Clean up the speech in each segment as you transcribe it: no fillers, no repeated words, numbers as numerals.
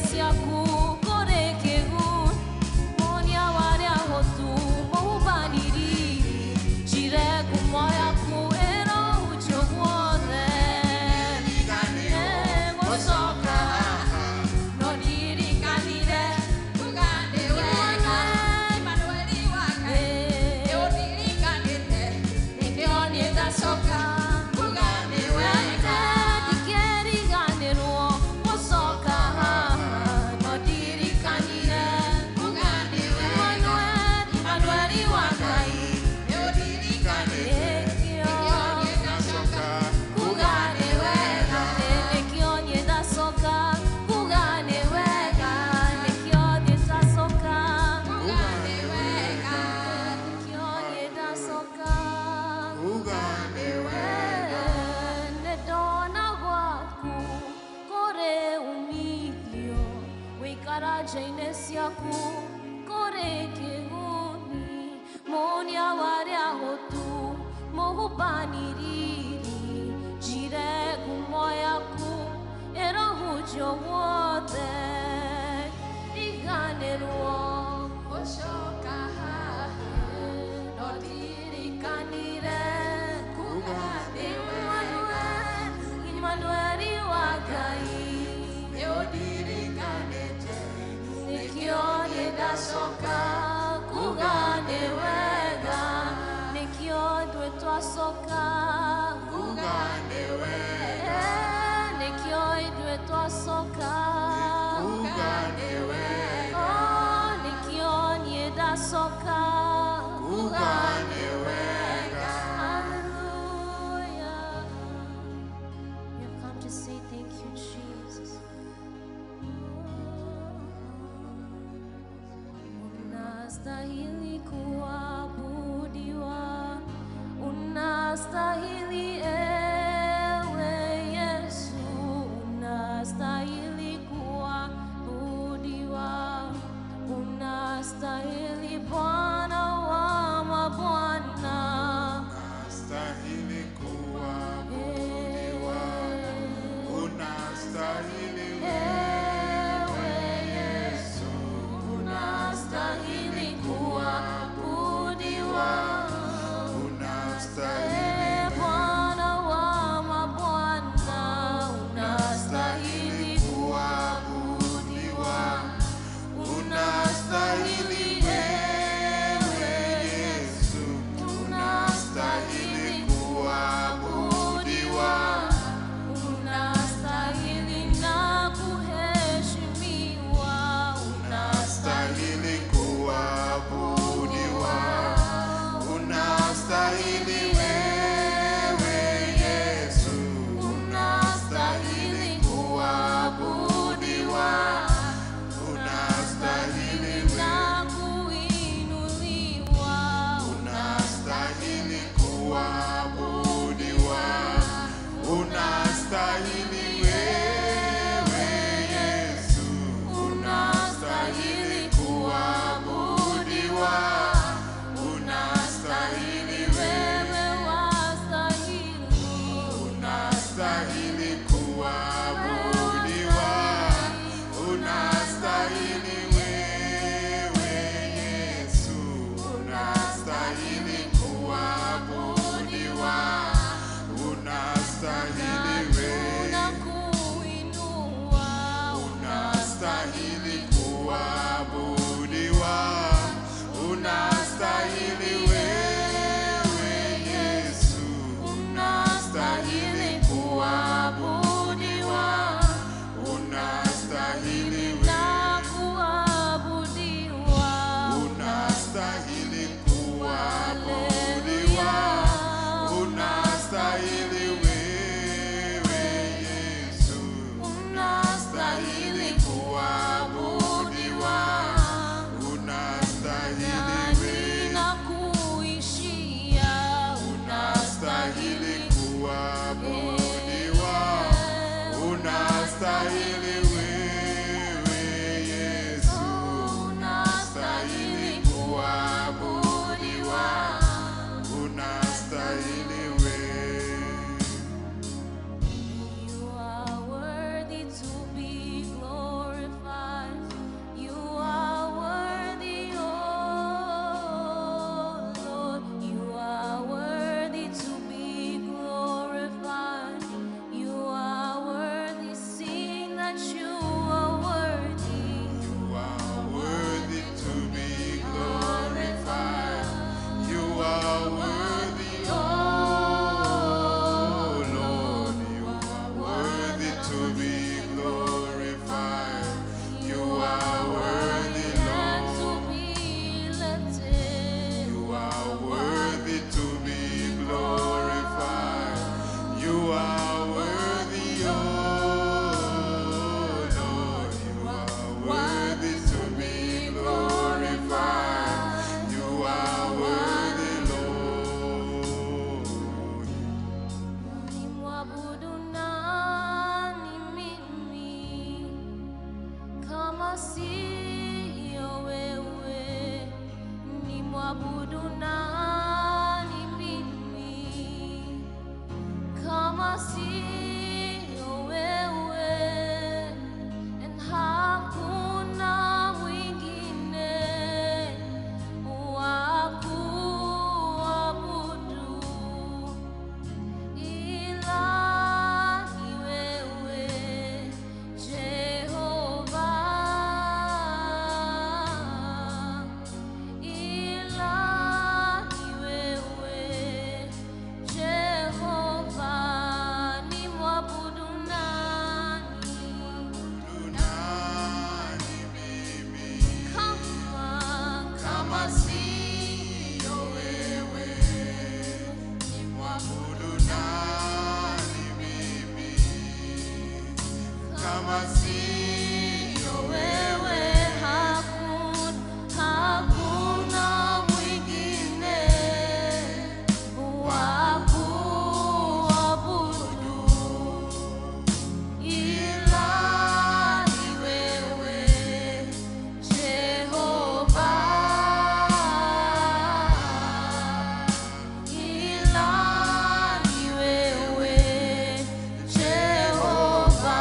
ciaku kũrĩ kĩguni Monia warĩa hotu mũhubanĩriri Njire ngumo yaku ĩrohunjio guothe Gũcoka no ndirikanire Kuga nĩ wega Emmanueli wa Ngai nĩũndirikanĩte nĩkĩo niĩ ndacoka kuga nĩ wega Ndikeriganĩrwo gũcoka haha no ndirikanire Kuga nĩ wega Emmanueli wa Ngai nĩũndirikanĩte nĩkĩo nĩkĩo niĩ ndacoka kuga nĩ wega nĩkĩo niĩ ndacoka kuga nĩ wega nĩkĩo niĩ ndacoka kuga nĩ wega nĩkĩo niĩ ndacoka Kuga nĩ wega Nĩndona gwaku kũrĩ umithio wĩikara nja-inĩ ciaku kũrĩ kĩguni Monia warĩa hotu mũhubanĩriri njire ngumo yaku ĩrohunjio guothe riganĩrwo gũcoka haha no ndirikanire kuga nĩ wega Emmanueli wa Ngai nĩũndirikanĩte nĩkĩo niĩ ndacoka kuga nĩ wega nĩkĩo ithuĩ twacoka kuga nĩ wega nĩkĩo ithuĩ twacoka Kuga nĩ wega Oh, nĩkĩo niĩ ndacoka Kuga nĩ wega Hallelujah. We have come to say thank you, Jesus. Unastahili kuabudiwa, unastahili ewe Yesu, unastahili kuabudiwa, unastahili Bwana wa mabwana. Unastahili kuabudiwa, unastahili Ewe Yesu, unastahili kuabudiwa. unastahili Bwana Kama siyo wewe, ni mwabudu nani mimi? Kama siyo wewe, and hakuna mwingine wa kuabudu ila ni wewe, Jehova, ila ni wewe, Jehova, ni mwabudu nani? Nani mimi? Kama siyo wewe, ni Mwabudu nani mimi? Kama siyo wewe, hakuna mwingine wa kuabudu ila ni wewe, Jehova, ila ni wewe, Jehova,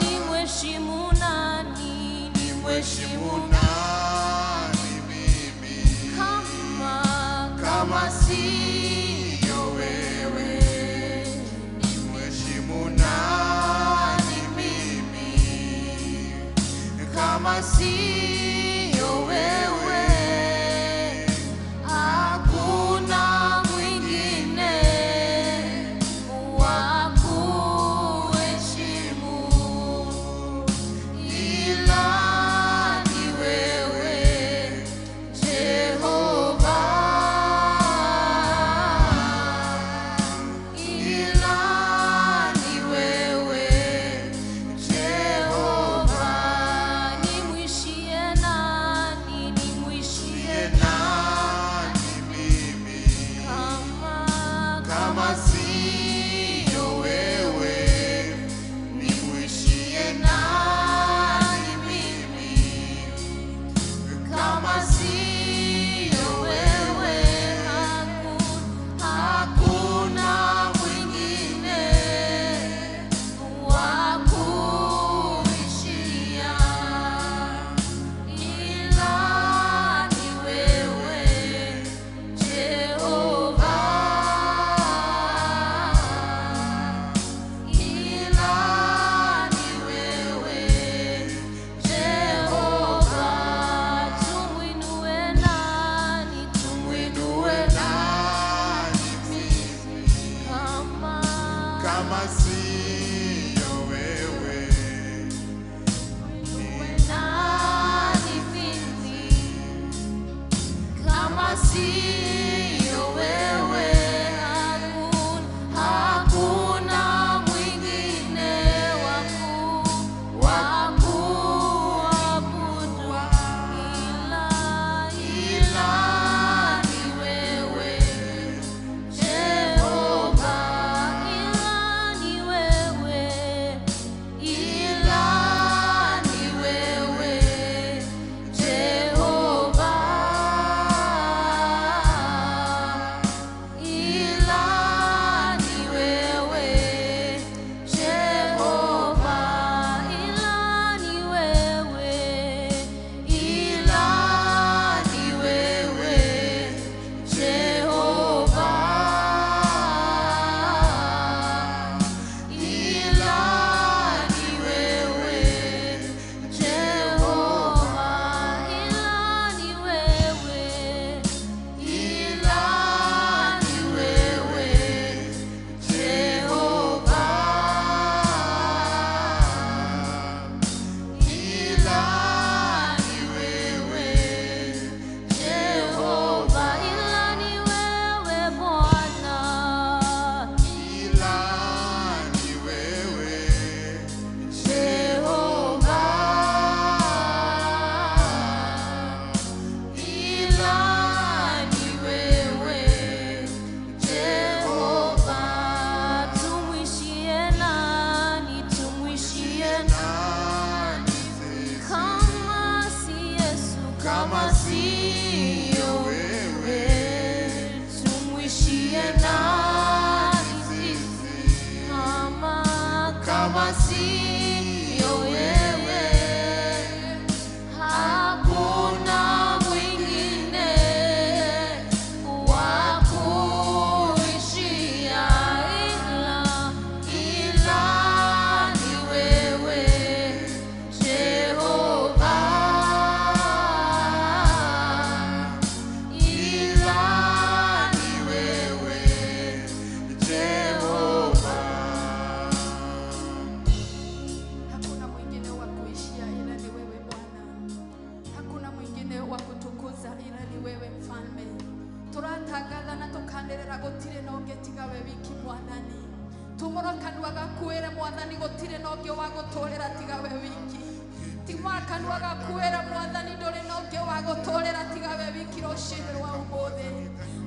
ni mheshimu nani? Ni Mheshimu mheshimu nani mimi? Kama siyo wewe, Mheshimu nani mimi? Kama siyo wewe, hakuna mwingine wa kuheshimu ila ni wewe, Jehova, ila ni wewe, Jehova, nimwishie Tumũra kanua gaku wĩre Mwathani gũtirĩ na ũngĩ wa gũtũũrĩra tiga we wiki. Tumũra kanua gaku wĩre Mwathani ndũrĩ na ũngĩ wa gũtũũrĩra tiga we wiki rũcinĩ rwa ũmũthĩ.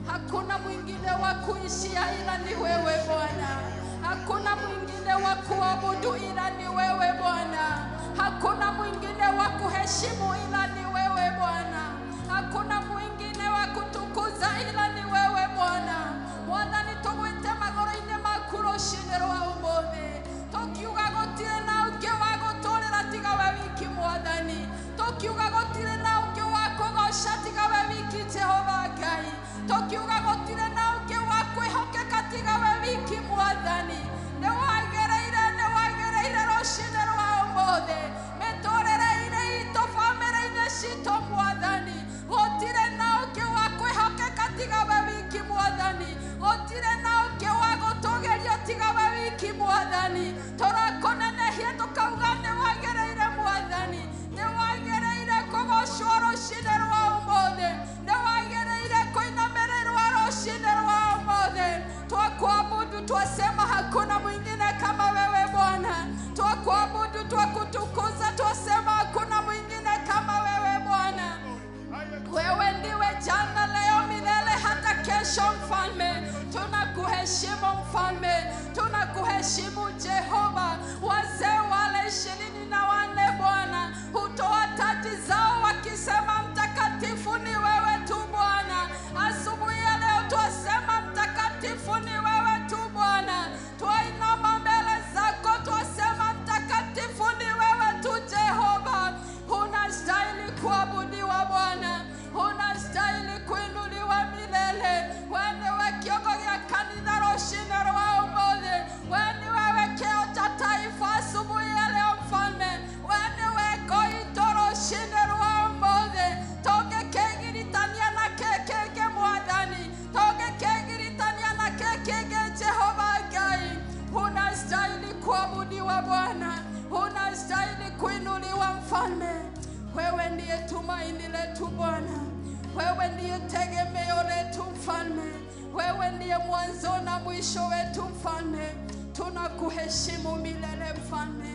Hakuna mwingine wa kuishia ila ni wewe Bwana. Hakuna mwingine wa kuabudu ila ni wewe Bwana. Hakuna mwingine wa kuheshimu ila ni wewe Bwana. Hakuna mwingine wa kutukuza ila ni wewe Bwana. Mwathani tũgwĩte magũrũ-inĩ maku rũcinĩ rwa ũmũthĩ. Tũkiuga gũtirĩ na ũngĩ wa gũtũũrĩra tiga we wiki Mwathani. Tũkiuga gũtirĩ na ũngĩ wa kũgoca tiga we wiki Jehova Ngai. Tũkiuga gũtirĩ na ũngĩ wa kwĩhokeka tiga we wiki Mwathani. Nĩwagĩrĩire rũcinĩ rwa ũmũthĩ. Mĩtũũrĩre-inĩ itũ, bamĩrĩ-inĩ citũ Mwathani. Gũtirĩ na ũngĩ wa kwĩhokeka tiga we wiki Mwathani. Gũtirĩ na ũngĩ wa gũtũgĩrio tiga we wiki Mwathani. Tũrakũnenehia tũkauga nĩwagĩrĩire Mwathani. Nĩwagĩrĩire kũgocwo rũcinĩ rwa ũmũthĩ. Nĩwagĩrĩire kũinamĩrĩrwo rũcinĩ rwa ũmũthĩ. Twakuabudu twasema hakuna mwingine kama wewe Bwana. Twakuabudu twakutukuza twasema hakuna mwingine kama wewe Bwana. Wewe ndiwe jana, leo, milele hata kesho Mfalme. Tunakuheshimu Mfalme, tunakuheshimu Jehova. Wazee wale 24 Bwana hutoa taji zao wakisema mtakatifu ni wewe tu Bwana. Asubuhi ya leo twasema mtakatifu ni wewe tu Bwana. Twainama mbele zako twasema mtakatifu ni wewe tu Jehova. Unastahili kuabudiwa Bwana, unastahili kuinuliwa milele. Wewe ndiwe kiongo gĩa kanitha rũcinĩ rwa ũmũthĩ. Wewe ndiwe kĩo cha taifa asubuhi ya leo Mfalme. Wewe ndiwe ngo itũ rũcinĩ rwa ũmũthĩ. Tũngĩkĩgiritania na kĩ kĩngĩ Mwathani? Tũngĩkĩgiritania na kĩ kĩngĩ Jehova Ngai? Unastahili kuabudiwa Bwana, unastahili kuinuliwa Mfalme. Wewe ndiye tumaini letu Bwana, wewe ndiye tegemeo letu Mfalme, wewe ndiye mwanzo na mwisho wetu Mfalme. Tunakuheshimu milele Mfalme.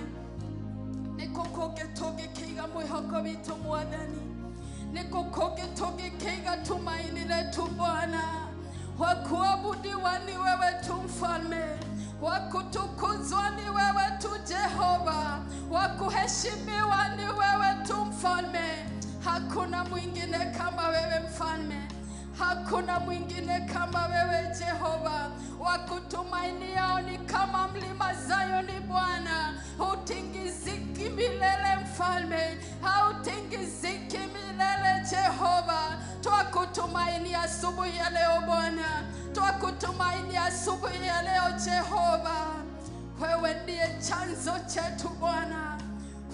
Nĩkũkũngĩ tũngĩkĩiga mwĩhoko witũ Mwathani? Nĩkũkũngĩ tũngĩkĩiga tumaini letu Bwana? Wa kuabudiwa ni wewe tu Mfalme, wa kutukuzwa ni wewe tu Jehova, wa kuheshimiwa ni wewe tu Mfalme. Hakuna mwingine kama wewe Mfalme, hakuna mwingine kama wewe Jehova. Wa kutumainiao ni kama mlima Zayoni Bwana, hutingiziki milele Mfalme, hautingiziki milele Jehova. Twakutumaini asubuhi ya leo Bwana, twakutumaini asubuhi ya leo Jehova. Wewe ndiye chanzo chetu Bwana,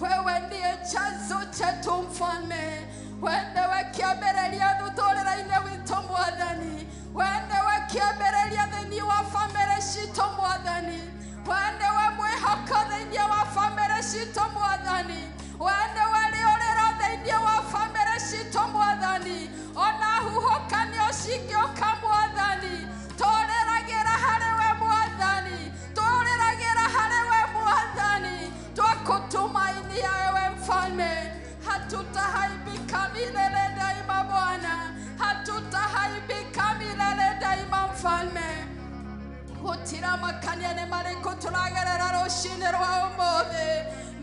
wewe ndiye chanzo chetu Mfalme. Wewe ndiwe kĩambĩrĩria mũtũũrĩre-inĩ witũ Mwathani. Wewe ndiwe kĩambĩrĩria thĩinĩ wa bamĩrĩ citũ Mwathani. Wewe ndiwe mwĩhoko thĩinĩ wa bamĩrĩ citũ Mwathani. Wewe ndiwe rĩũrĩro thĩinĩ wa bamĩrĩ citũ Mwathani. Ona huhũkanio cingĩũka Mwathani, tũrĩragĩra harĩ we Mwathani, tũrĩragĩra harĩ we Mwathani. Twakutumainia wewe Mfalme, hatutahaibika milele daima Bwana, hatutahaibika milele daima Mfalme. Gũtiramakania nĩ marĩkũ tũragerera rũcinĩ rwa ũmũthĩ,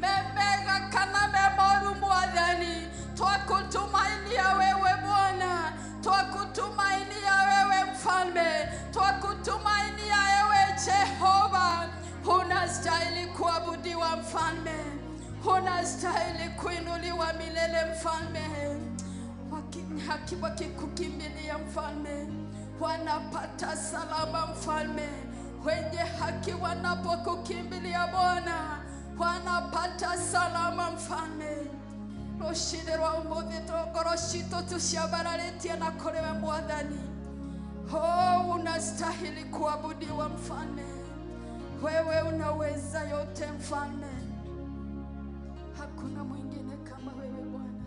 me mega kana me moru Mwathani, twakutumainia wewe Bwana, twakutumainia wewe Mfalme, twakutumainia wewe Jehova. Unastahili kuabudiwa Mfalme, unastahili kuinuliwa milele Mfalme. Haki wakikukimbilia Mfalme wanapata salama Mfalme. Wenye haki wanapokukimbilia Bwana wanapata salama Mfalme. Rũcinĩ rwa ũmũthĩ ngoro citũ tũciambararĩtie na kũrĩ we Mwathani. Oh, unastahili kuabudiwa Mfalme, wewe unaweza yote Mfalme, hakuna mwingine kama wewe Bwana.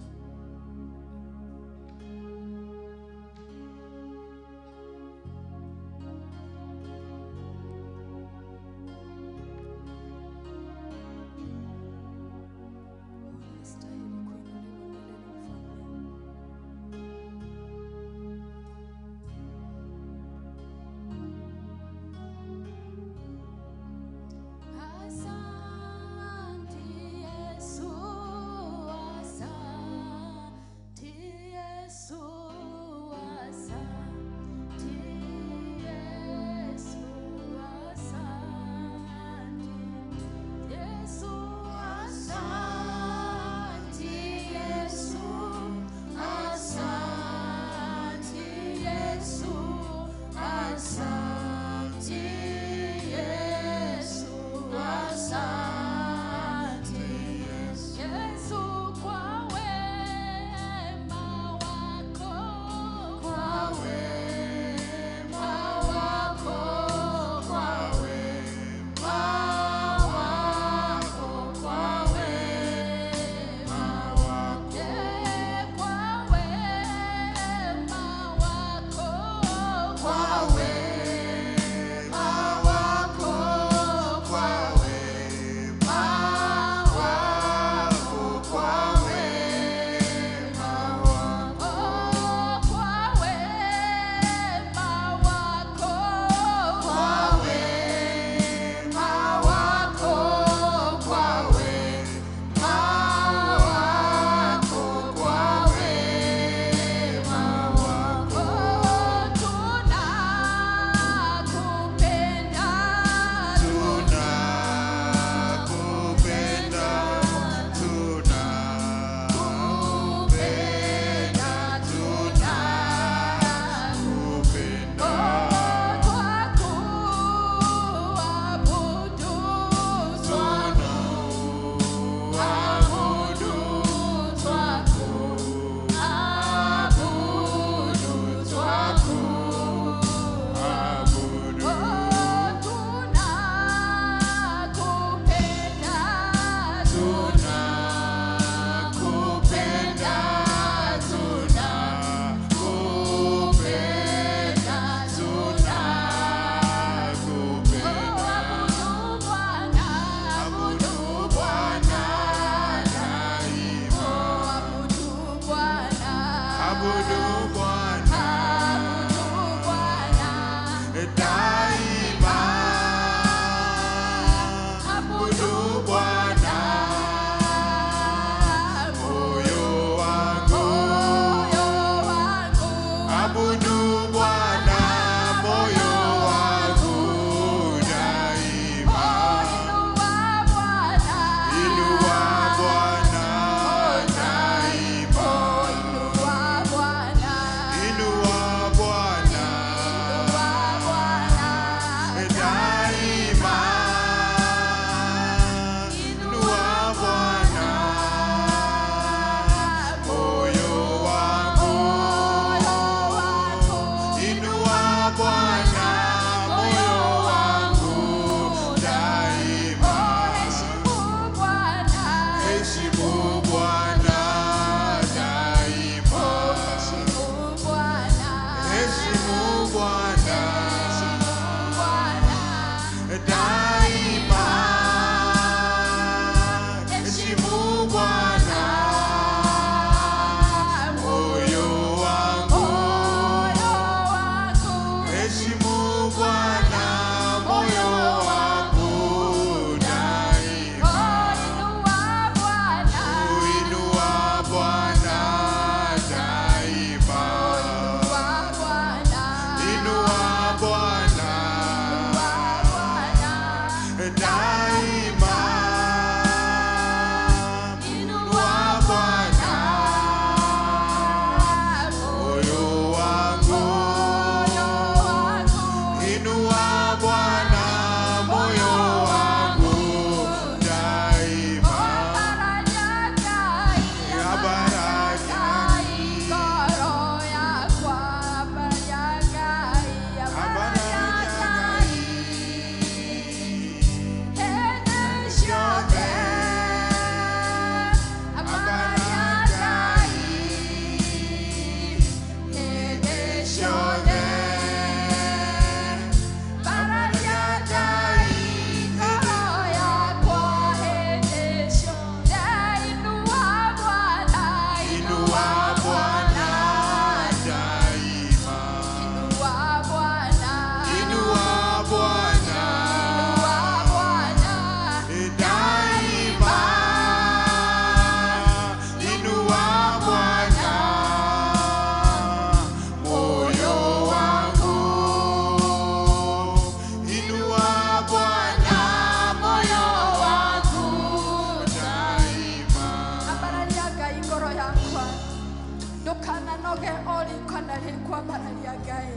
Ndukananoge ori kana rĩ kwambararia Ngai.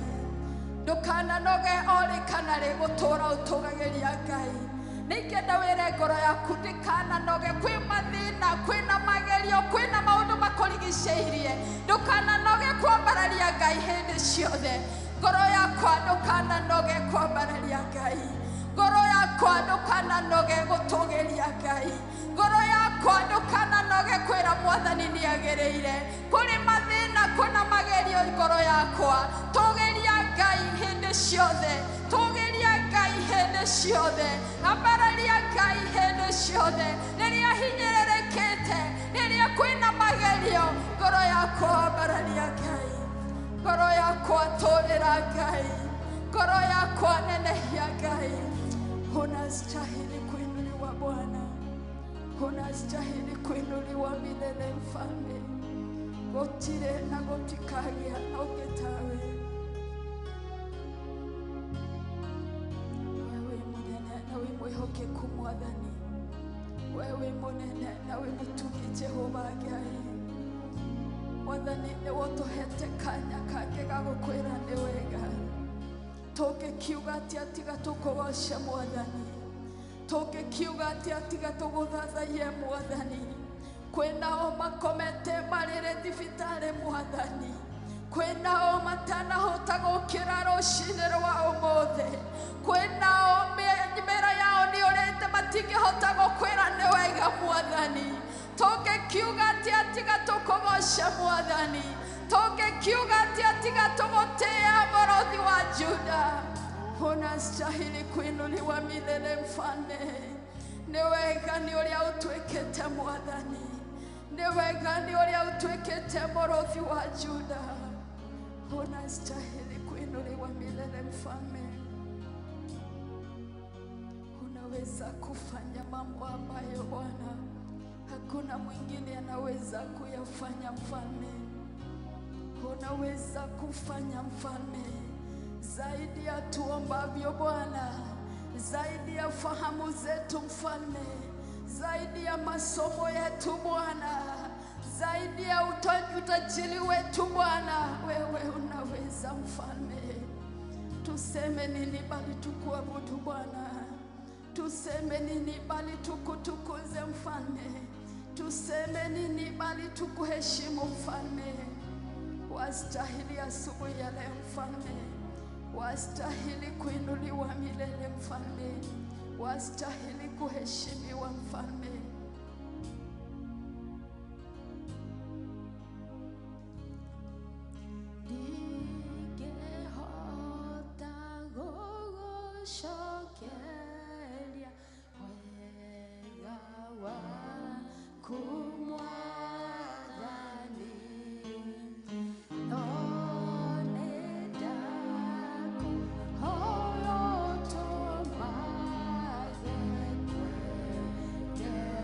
Ndukananoge ori kana rĩ gũtũra ũtũgagĩria Ngai. Nĩingĩenda wĩre ngoro yaku ndĩkananoge, kwĩ mathĩna, kwĩna magerio, kwĩna maũndũ makũrigicĩirie. Ndũkananoge kwambararia Ngai hĩndĩ ciothe. Ngoro yakwa ndũkananoge kwambararia Ngai. Ngoro yakwa ndũkananoge gũtũgĩria Ngai. Ngoro yakwa ndũkananoge kwĩra Mwathani nĩagĩrĩire. Kũrĩ mathĩna, kwĩna magerio, ngoro yakwa tũgĩria Ngai hĩndĩ ciothe. Tũgĩria Ngai hĩndĩ ciothe. Ambararia Ngai hĩndĩ ciothe. Rĩrĩa hinyĩrĩrĩkĩte, rĩrĩa kwĩna magerio, ngoro yakwa ambararia Ngai. Ngoro yakwa tũrĩra Ngai. Ngoro yakwa nenehia Ngai. Unastahili kuinuliwa Bwana, unastahili kuinuliwa milele Mfalme. Gũtirĩ na gũtikagĩa na ũngĩ tawe. Wewe mũnene na wĩ mwĩhokeku Mwathani, wewe mũnene na wĩ mũtugi Jehova Ngai. Mwathani nĩwe ũtũhete kanya kangĩ ga gũkwĩra nĩ wega. Tũngĩkiuga atĩa tiga tũkũgoce Mwathani? Tũngĩkiuga atĩa tiga tũgũthathaiye Mwathani? Kwĩnao makomete marĩrĩ thibitarĩ Mwathani, kwĩnao matanahota gũkĩra rũcinĩ rwa ũmũthĩ, kwĩnao mĩmera yao nĩ ũrĩte matingĩhota gũkwĩra nĩ wega Mwathani. Tũngĩkiuga atĩa tiga tũkũgoce Mwathani? Tũngĩkiuga atĩa tiga tũgũtĩĩa Mũrũthi wa Juda? Unastahili kuinuliwa milele Mfalme. Nĩ wega nĩ ũrĩa ũtuĩkĩte Mwathani, nĩ wega nĩ ũrĩa ũtuĩkĩte Mũrũthi wa Juda. Unastahili kuinuliwa milele Mfalme. Unaweza kufanya mambo ambayo Bwana hakuna mwingine anaweza kuyafanya Mfalme. Unaweza kufanya Mfalme zaidi ya tuombavyo Bwana, zaidi ya fahamu zetu Mfalme, zaidi ya masomo yetu Bwana, zaidi ya utajiri wetu Bwana. Wewe unaweza Mfalme. Tuseme nini bali tukuabudu Bwana? Tuseme nini bali tukutukuze Mfalme? Tuseme nini bali tukuheshimu Mfalme? Wastahili asubuhi ya leo Mfalme, wastahili kuinuliwa milele Mfalme, wastahili kuheshimiwa Mfalme. Ndingĩhota gũgũcokeria wega waku Mwathani, no nĩndakũhoya ũtũmage kwendeka.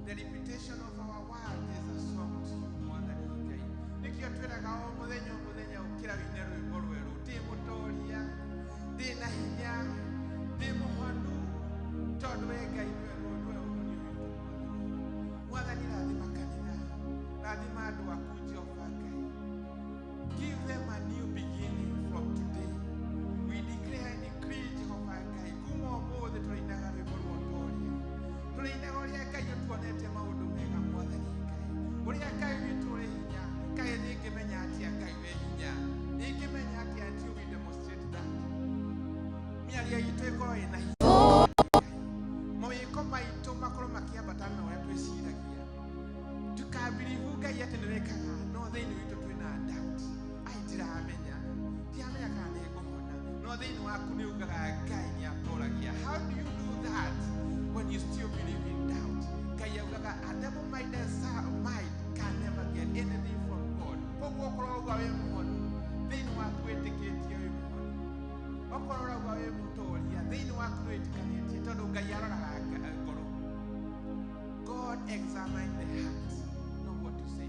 The repetition of our word is a song to you, Mwathani Ngai. Nĩkĩo twĩraga o mũthenya o mũthenya ũkĩra wĩine rwĩmbo rwerũ. Ndĩ mũtoria, ndĩ na hinya, ndĩ mũhonu, tondũ we Ngai nĩwe nĩwe ũhonio witũ, Mwathani. Mwathani, rathima kanitha, rathima andũ aku, Jehova Ngai. Give them a new beginning from today. We declare and decree, Jehovah Ngai, kuma ũmũthĩ tũrĩinaga rwĩmbo rwa ũtoria. Tũrĩinaga ũrĩa Ngai ũtuonetie maũndũ mega, Mwathani Ngai. Ũrĩa Ngai witũ ũrĩ hinya. Ngai nĩngĩmenya atĩa Ngai wĩ hinya. Nĩngĩmenya atĩa until we demonstrate that. Mĩario itũ ĩkorwo ĩna hinya. Mawĩko maitũ makorwo makĩambatana na ũrĩa twĩciragia. Tukabirivu Ngai atĩ nĩwĩkaga, no thĩinĩ witũ twĩna doubt. Ai, ndiramenya, ndiramenya kana nĩngũhona, no thĩinĩ waku nĩ ugaga Ngai nĩ atoragia. How do you do that when you still believe in doubt? Ngai augaga a double minded mind can never get anything from God. Koguo okorwo wauga wĩ mũhonu, thĩinĩ waku wĩtĩkĩtie wĩ mũhonu. Okorwo ũrauga wĩ mũtoria, thĩinĩ waku nĩ wĩtĩkanĩtie, tondũ Ngai aroraga ngoro. God examines the heart, know what to say.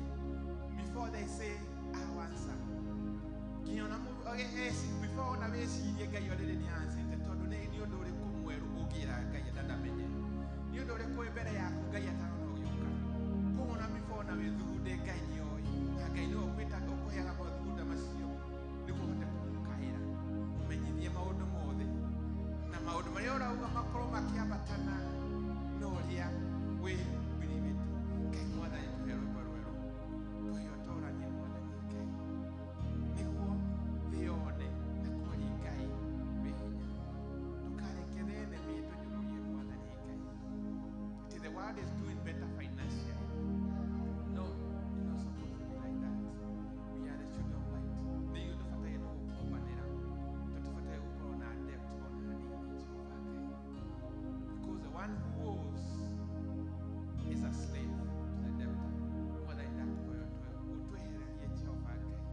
Before they say, I'll answer. Nginya ona before ona wĩcirie Ngai already nĩ answete, tondũ nĩ ũndũ ũrĩkũ mwerũ ũngĩra Ngai atandamenye. Nĩ ũndũ ũrĩkũ wĩ mbere yaku Ngai atarona ũgĩũka. Koguo ona before ona wĩthugunde Ngai nĩ oĩ. Na Ngai nĩwe ũkwĩtaga ũkũheaga mathugunda macio nĩguo ũhote kũmũkaĩra. Ũmenyithie maũndũ mothe. Na maũndũ marĩa ũrauga makorwo makĩambatana na ũrĩa wĩ believĩte. Ngai Mwathani, tũhe rwĩmbo rwerũ. Tũhe ũtorania, Mwathani Ngai. Nĩguo thĩ yone na kweri Ngai wĩ hinya. Ndũkareke thĩ enemy ĩtũnyũrũrie, Mwathani Ngai. Till the world is doing better financially. No, it's not supposed to be like that. We are the children of light. Nĩ ithuĩ tũbataire nĩ gũkombanĩra. Tũtibataire gũkorwo na debt ona hanini, Jehova Ngai. Because the one who owes is a slave to the debtor. Mwathani, ndakũhoya ũtwehererie, Jehova Ngai,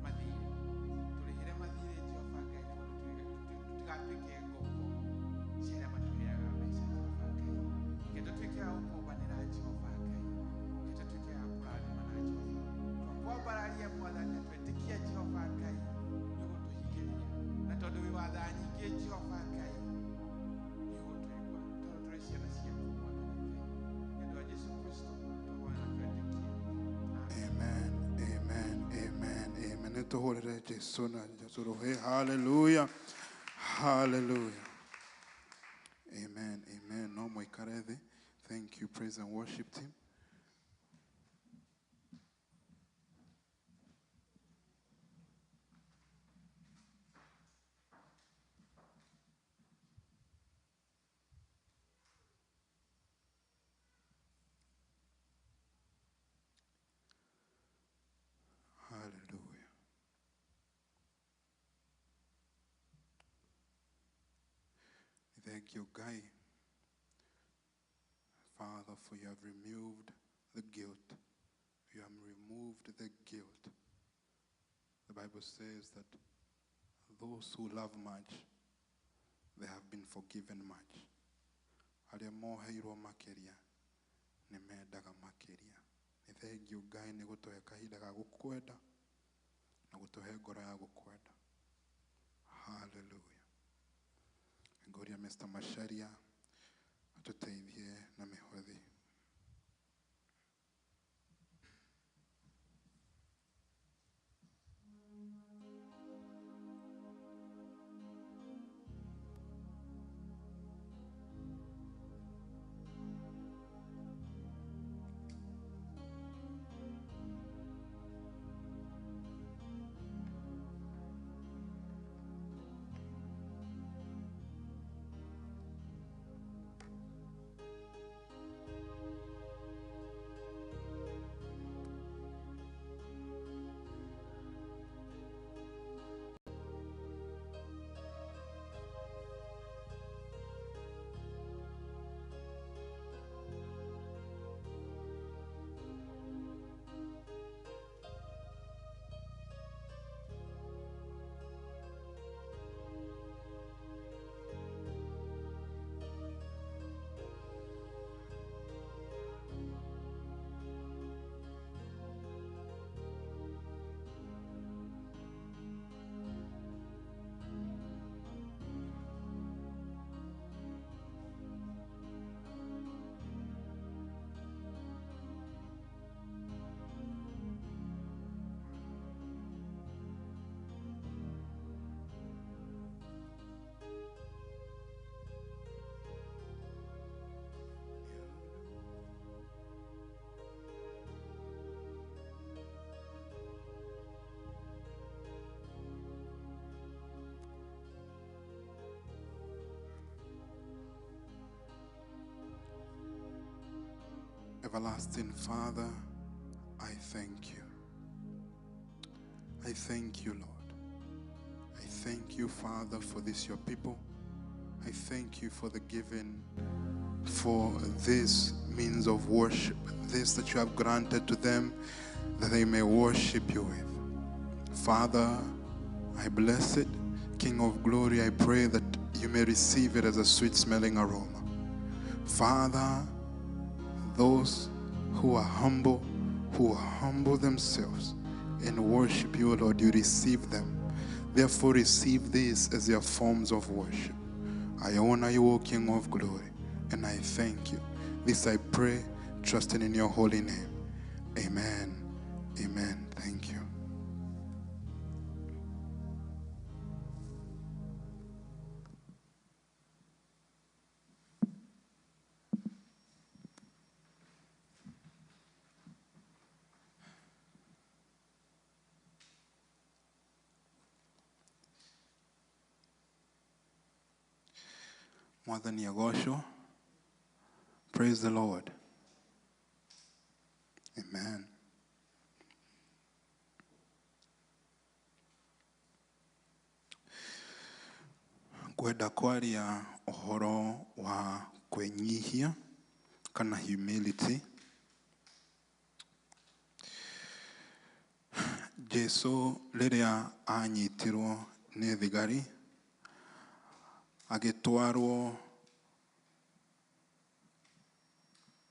mathirĩ. Tũrĩhĩre mathirĩ, Jehova Ngai, nĩguo tũtigatuĩke ngombo cia arĩa matũheaga mbeca, Jehova Ngai. Reke tũtuĩke a gũkombanĩra, Jehova Ngai. Reke tũtuĩke a kũrathimana, Jehova. Twakwambararia, Mwathani, na twetĩkia, Jehova Ngai, nĩ ũgũtũhingĩria. Na tondũ wĩ wa tha nyingĩ, Jehova Ngai, nĩ ũgũtũigua tondũ tũrĩ ciana ciaku, Mwathani Ngai. Nĩ ũndũ wa Jesu Kristo twahoya na twetĩkia. Amen. Amen, amen, amen, amen. Nĩtũhũrĩre Jesu na Jesu rũhĩ. Hallelujah, hallelujah. Amen, amen. No mũikare thĩ. Thank you, praise and worship team. Hallelujah. Thank you, Guy. Father, for you have removed the guilt. You have removed the guilt. The Bible says that those who love much, they have been forgiven much. Arĩa moheirwo makĩria nĩ mendaga makĩria. Nĩ thengiũ Ngai nĩ gũtũhe kahinda ga gũkwenda na gũtũhe ngoro ya gũkwenda. Hallelujah. Ngũria Mr. Macharia atũteithie na mĩhothi. Everlasting Father, I thank you. I thank you, Lord. I thank you, Father, for this, your people. I thank you for the giving, for this means of worship, this that you have granted to them, that they may worship you with. Father, I bless it. King of glory, I pray that you may receive it as a sweet-smelling aroma. Father, those who are humble, who humble themselves and worship you, Lord, you receive them. Therefore, receive these as their forms of worship. I honor you, O King of glory, and I thank you. This I pray, trusting in your holy name. Amen. Amen. Thank you. Mwathani agocwo. Praise the Lord. Amen. Kwenda kwaria ũhoro wa kwĩnyihia kana humility. Jesu rĩrĩa anyitirwo nĩ thigari agĩtwarwo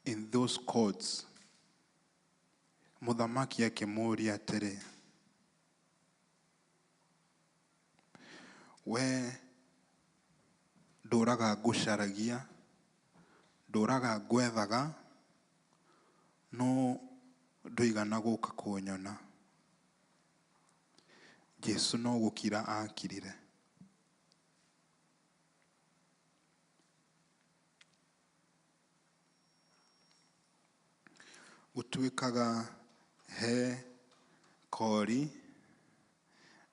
in those courts, mũthamaki akĩmũũria atĩrĩ, we ndũraga ngũcaragia, ndũraga ngwethaga, no ndũigana gũka kũnyona. Jesu no gũkira akirire. Gũtuĩkaga he kori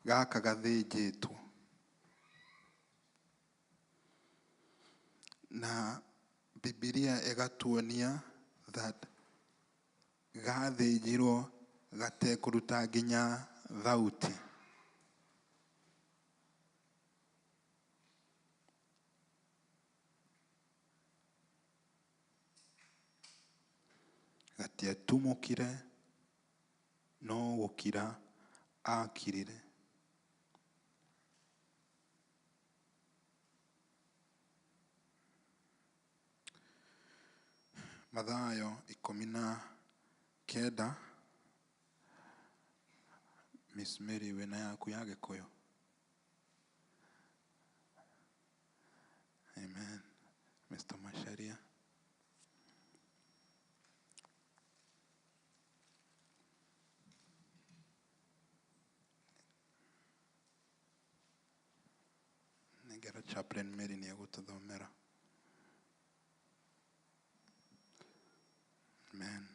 gaka gathĩnjĩtwo na Bibilia ĩgatuonia that gathĩnjirwo gatekũruta nginya thauti. Gatiatumũkire no gũkira akirire. Mathayo 19. Miss Mary wĩna yaku ya Gĩkũyũ. Amen. Mr. Masharia. Nengera Chaplain Mary nĩ egũtũthomera. Amen.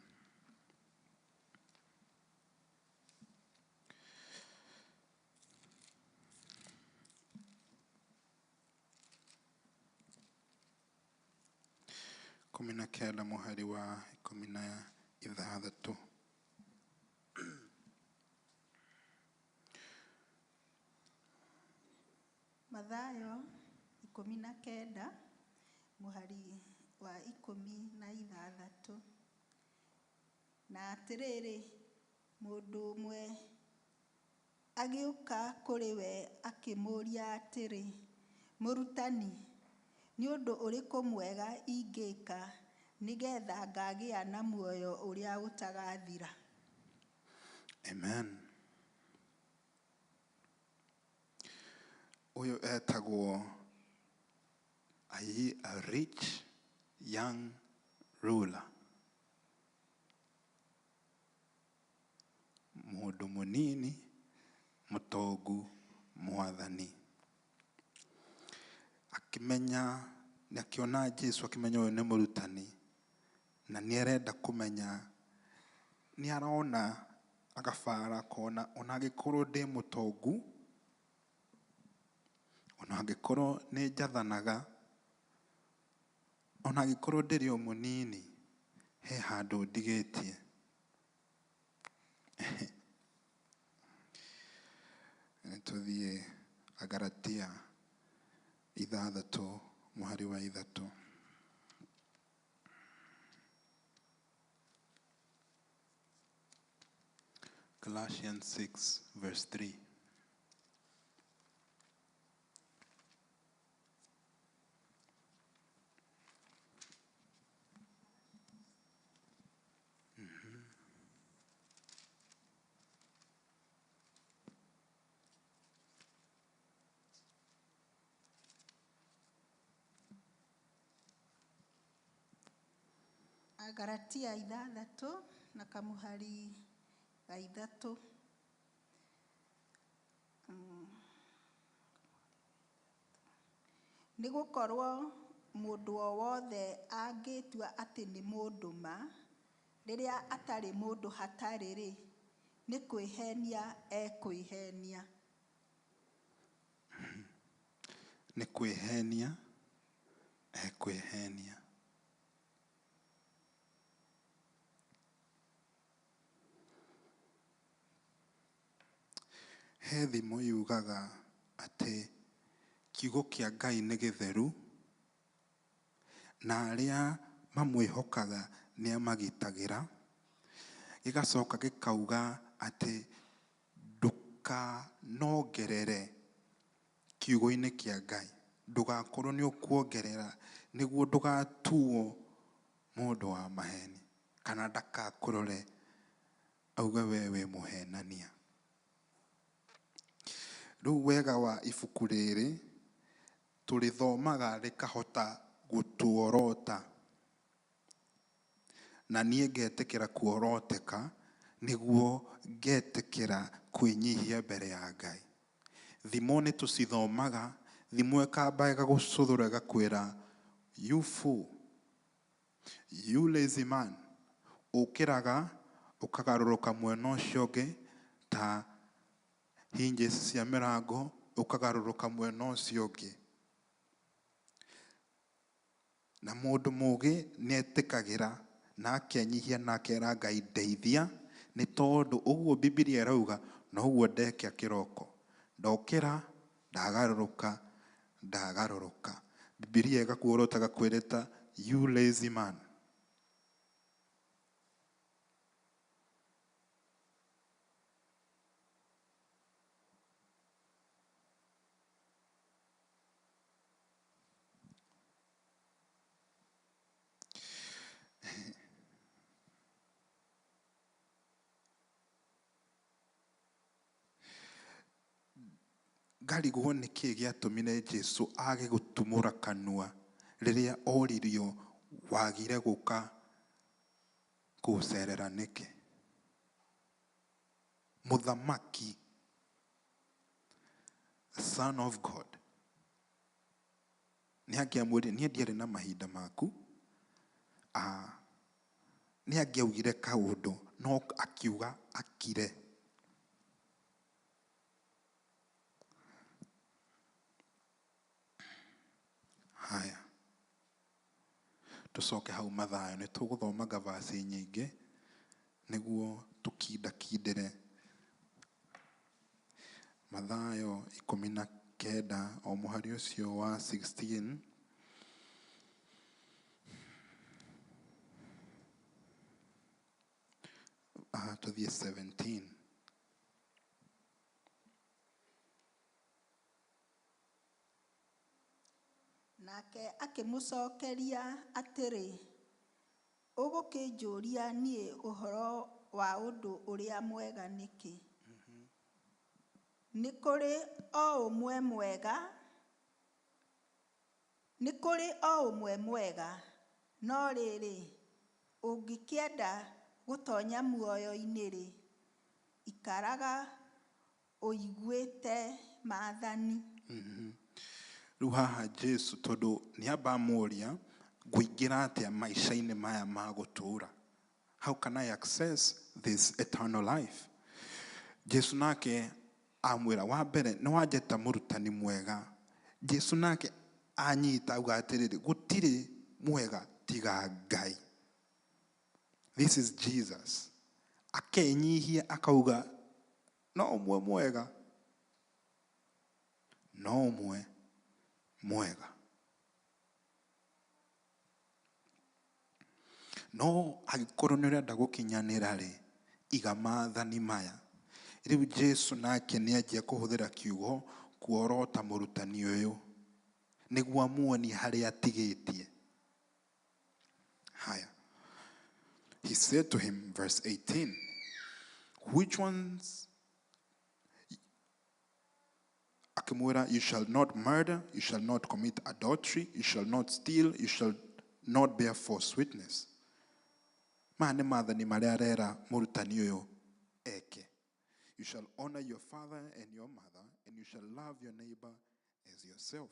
Kumi na kenda mũhari wa 16. Mathayo 19 mũhari wa 16. Na atĩrĩrĩ, mũndũ ũmwe agĩũka kũrĩ we akĩmũũria atĩrĩ, mũrutani, nĩ ũndũ ũrĩkũ mwega ingĩka nĩgetha ngagĩa na muoyo ũrĩa ũtagathira? Amen. Ũyũ etagwo a rich young ruler. Mũndũ mũnini mũtongu mwathani. Akĩmenya, akĩona Jesu, akĩmenya ũyũ nĩ mũrutani na nĩ arenda kũmenya, nĩ arona agabara akona ona angĩkorwo ndĩ mũtongu, ona angĩkorwo nĩ njathanaga, ona angĩkorwo ndĩrĩ o mũnini, He handũ ndigĩtie. Nĩ tũthiĩ Agalatia 6 mũhari wa 3. Galatians 6 verse 3. Agalatia 6 na kamuhari ga 3. Nĩ gũkorwo mũndũ o wothe angĩtua atĩ nĩ mũndũ ma, rĩrĩa atarĩ mũndũ hatarĩ-rĩ, nĩ kwĩhenia ekwĩhenia. Nĩ kwĩhenia ekwĩhenia. He thimo yugaga atĩ kiugo kĩa Ngai nĩ gĩtheru na arĩa mamwĩhokaga nĩ amagitagĩra. Gĩgacoka gĩkauga atĩ ndũkanongerere kiugo-inĩ kĩa Ngai, ndũgakorwo nĩ ũkuongerera nĩguo ndũgatuo mũndũ wa maheni kana ndakakũrore auge we wĩ mũhenania. Rĩu wega wa ibuku rĩrĩ tũrĩthomaga rĩkahota gũtuorota, na niĩ ngetĩkĩra kuoroteka nĩguo ngetĩkĩra kwĩnyihia mbere ya Ngai. Thimo nĩ tũcithomaga, thimo ĩkamba ĩgagũcũthũra ĩgakwĩra you fool, you lazy man, ũkĩraga ũkagarũrũka mwena ũcio ũngĩ ta hinges cia mĩrango, ũkagarũrũka mwena ũcio ũngĩ. Na mũndũ mũũgĩ nĩetĩkagĩra na akenyihia na akera Ngai ndeithia, nĩ tondũ ũguo Bibilia ĩrauga noguo ndekia kĩroko. Ndokĩra, ndagarũrũka, ndagarũrũka. Bibilia ĩgakuorota ĩgakwĩrĩta you lazy man. Ngarigwo nĩkĩĩ gĩatũmire Jesũ age gũtumũra kanua rĩrĩa oririo wagire gũka kũcerera nĩkĩ. Mũthamaki, Son of God, nĩ angĩamwĩrire niĩ ndiarĩ na mahinda maku. Nĩ angĩaugire kaũndũ no akiuga akire. Haya, tũcoke hau Mathayo, nĩ tũgũthoma ngavasi nyingĩ nĩguo tũkindakindĩre. Mathayo 19 o mũhari ũcio wa 16. Tũthiĩ 17. Nake akĩmũcokeria atĩrĩ, ũgũkĩnjũria niĩ ũhoro wa ũndũ ũrĩa mwega nĩkĩ? Nĩ kũrĩ o ũmwe mwega, nĩ kũrĩ o ũmwe mwega, no rĩrĩ, ũngĩkĩenda gũtonya muoyo-inĩ-rĩ, ikaraga ũiguĩte maathani. Rĩu haha Jesu tondũ nĩamba amũria ngũingĩra atĩa maica-inĩ maya ma gũtũũra, how can I access this eternal life? Jesu nake amwĩra wa mbere nĩ wanjĩta mũrutani mwega. Jesu nake anyita auga atĩrĩrĩ, gũtirĩ mwega tiga Ngai. This is Jesus. Akenyihia akauga no ũmwe mwega. No ũmwe mwega. No angĩkorwo nĩ ũrenda gũkinyanĩra rĩ, iga maathani maya. Rĩu Jesu nake nĩ anjia kũhũthĩra kiugo kuorota mũrutani ũyũ nĩguo amuonie harĩa atigĩtie. Haya. He said to him, verse 18, which ones? Akimwĩra, you shall not murder, you shall not commit adultery, you shall not steal, you shall not bear false witness. Maya nĩ maathani marĩa arera mũrutani ũyũ eke. You shall honor your father and your mother, and you shall love your neighbor as yourself.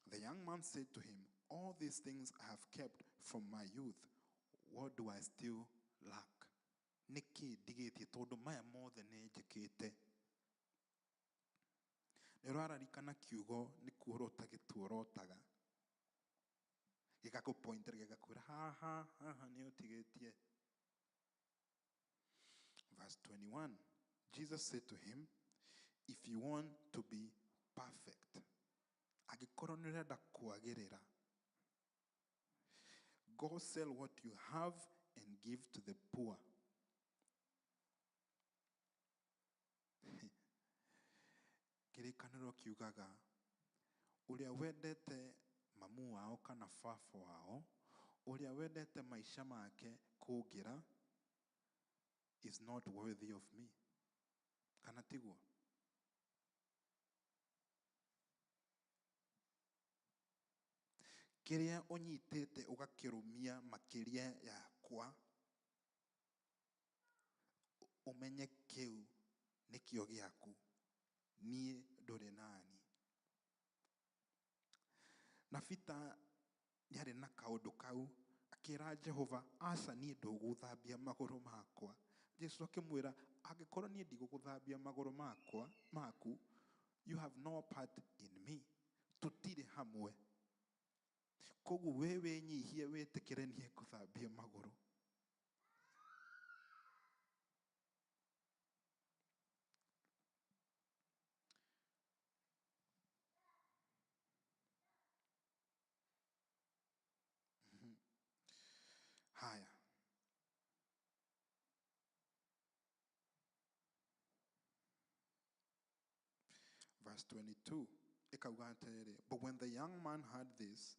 The young man said to him, all these things I have kept from my youth. What do I still lack? Nĩkĩ ndigĩtie tondũ maya mothe nĩ njĩkĩte. Nĩ ũrararikana kiugo nĩ kuorota gĩtuorotaga. Gĩgakũpointera gĩgakwĩra haha haha nĩ ũtigĩtie. Verse 21, Jesus said to him, if you want to be perfect, angĩkorwo nĩ ũrenda kwagĩrĩra, go sell what you have and give to the poor. Kĩrĩkanĩro kiugaga ũrĩa wendete mamu wao kana baba wao, ũrĩa wendete maica make kũngĩra, is not worthy of me. Kana tiguo? Kĩrĩa ũnyitĩte ũgakĩrũmia makĩria yakwa, ũmenye kĩu nĩkĩo gĩaku, niĩ ndũrĩ nani. Na Peter nĩarĩ na kaũndũ kau, akĩra Jehova, aca niĩ ndũgũthambia magũrũ makwa. Jesu akĩmwĩra, angĩkorwo niĩ ndigũgũthambia magũrũ makwa maku, you have no part in me. Tũtirĩ hamwe. Koguo we wĩnyihie wĩtĩkĩre niĩ ngũthambie magũrũ. Haya. Verse 22, ĩkauga atĩrĩrĩ, but when the young man heard this,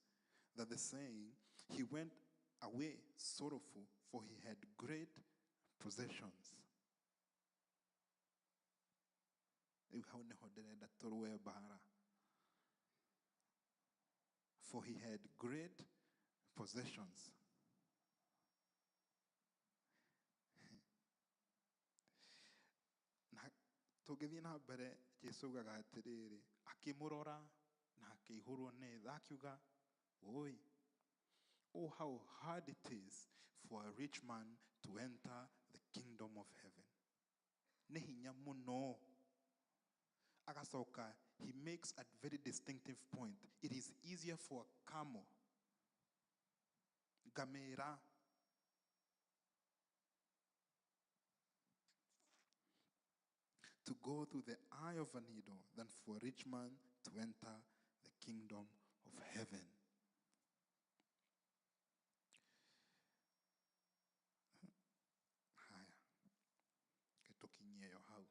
that the saying, he went away sorrowful, for he had great possessions. Rĩu hau nĩho ndĩrenda tũrũe mbara. For he had great possessions. Na tũngĩthiĩ na mbere, Jesu augaga atĩrĩrĩ, akĩmũrora na akĩihũrwo nĩ tha, akiuga, oi, oh how hard it is for a rich man to enter the kingdom of heaven. Nĩ hinya mũno. Agacoka, he makes a very distinctive point. It is easier for a camel, ngamĩra, to go through the eye of a needle than for a rich man to enter the kingdom of heaven. Haya, tũkinyie yo hau.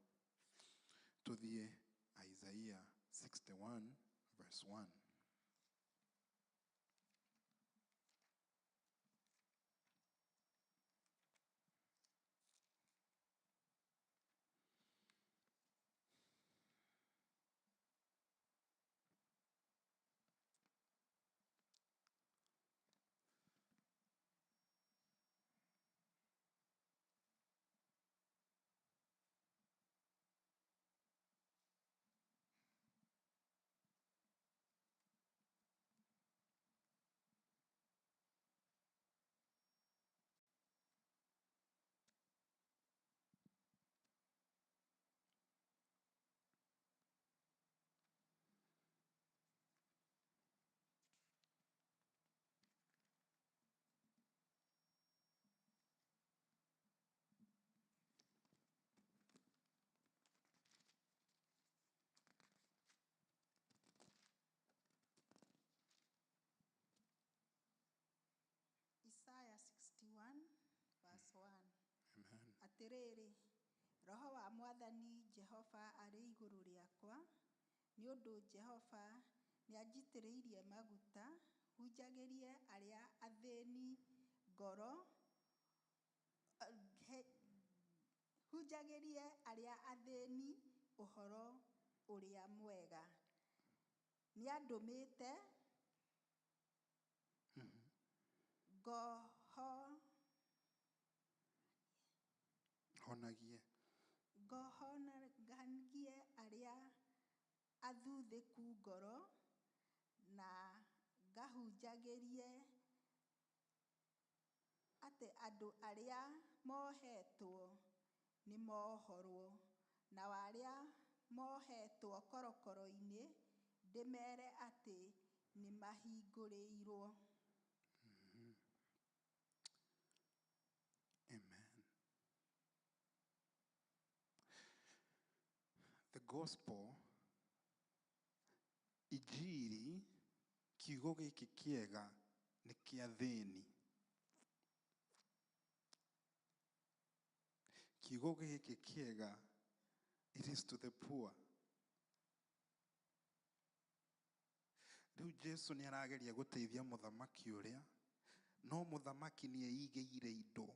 Tũthiĩ Isaiah 61 verse 1. Atĩrĩrĩ, roho wa Mwathani Jehova arĩ igũrũ rĩakwa, nĩ ũndũ Jehova nĩanjitĩrĩirie maguta hunjagĩrie arĩa athĩni ngoro, hunjagĩrie arĩa athĩni ũhoro ũrĩa mwega. Nĩandũmĩte ngoho Honagie. Ngohonagie arĩa athuthĩku ngoro, na ngahunjagĩrie atĩ andũ arĩa mohetwo nĩmohorwo, na arĩa mohetwo korokoro-inĩ ndĩmere atĩ nĩmahingũrĩirwo. Amen. The gospel, injiri, kiugo gĩkĩ kĩega nĩ kĩa thĩni. Kiugo gĩkĩ kĩega, it is to the poor. Rĩu Jesu nĩ arageria gũteithia mũthamaki ũrĩa, no mũthamaki nĩ eigĩire indo.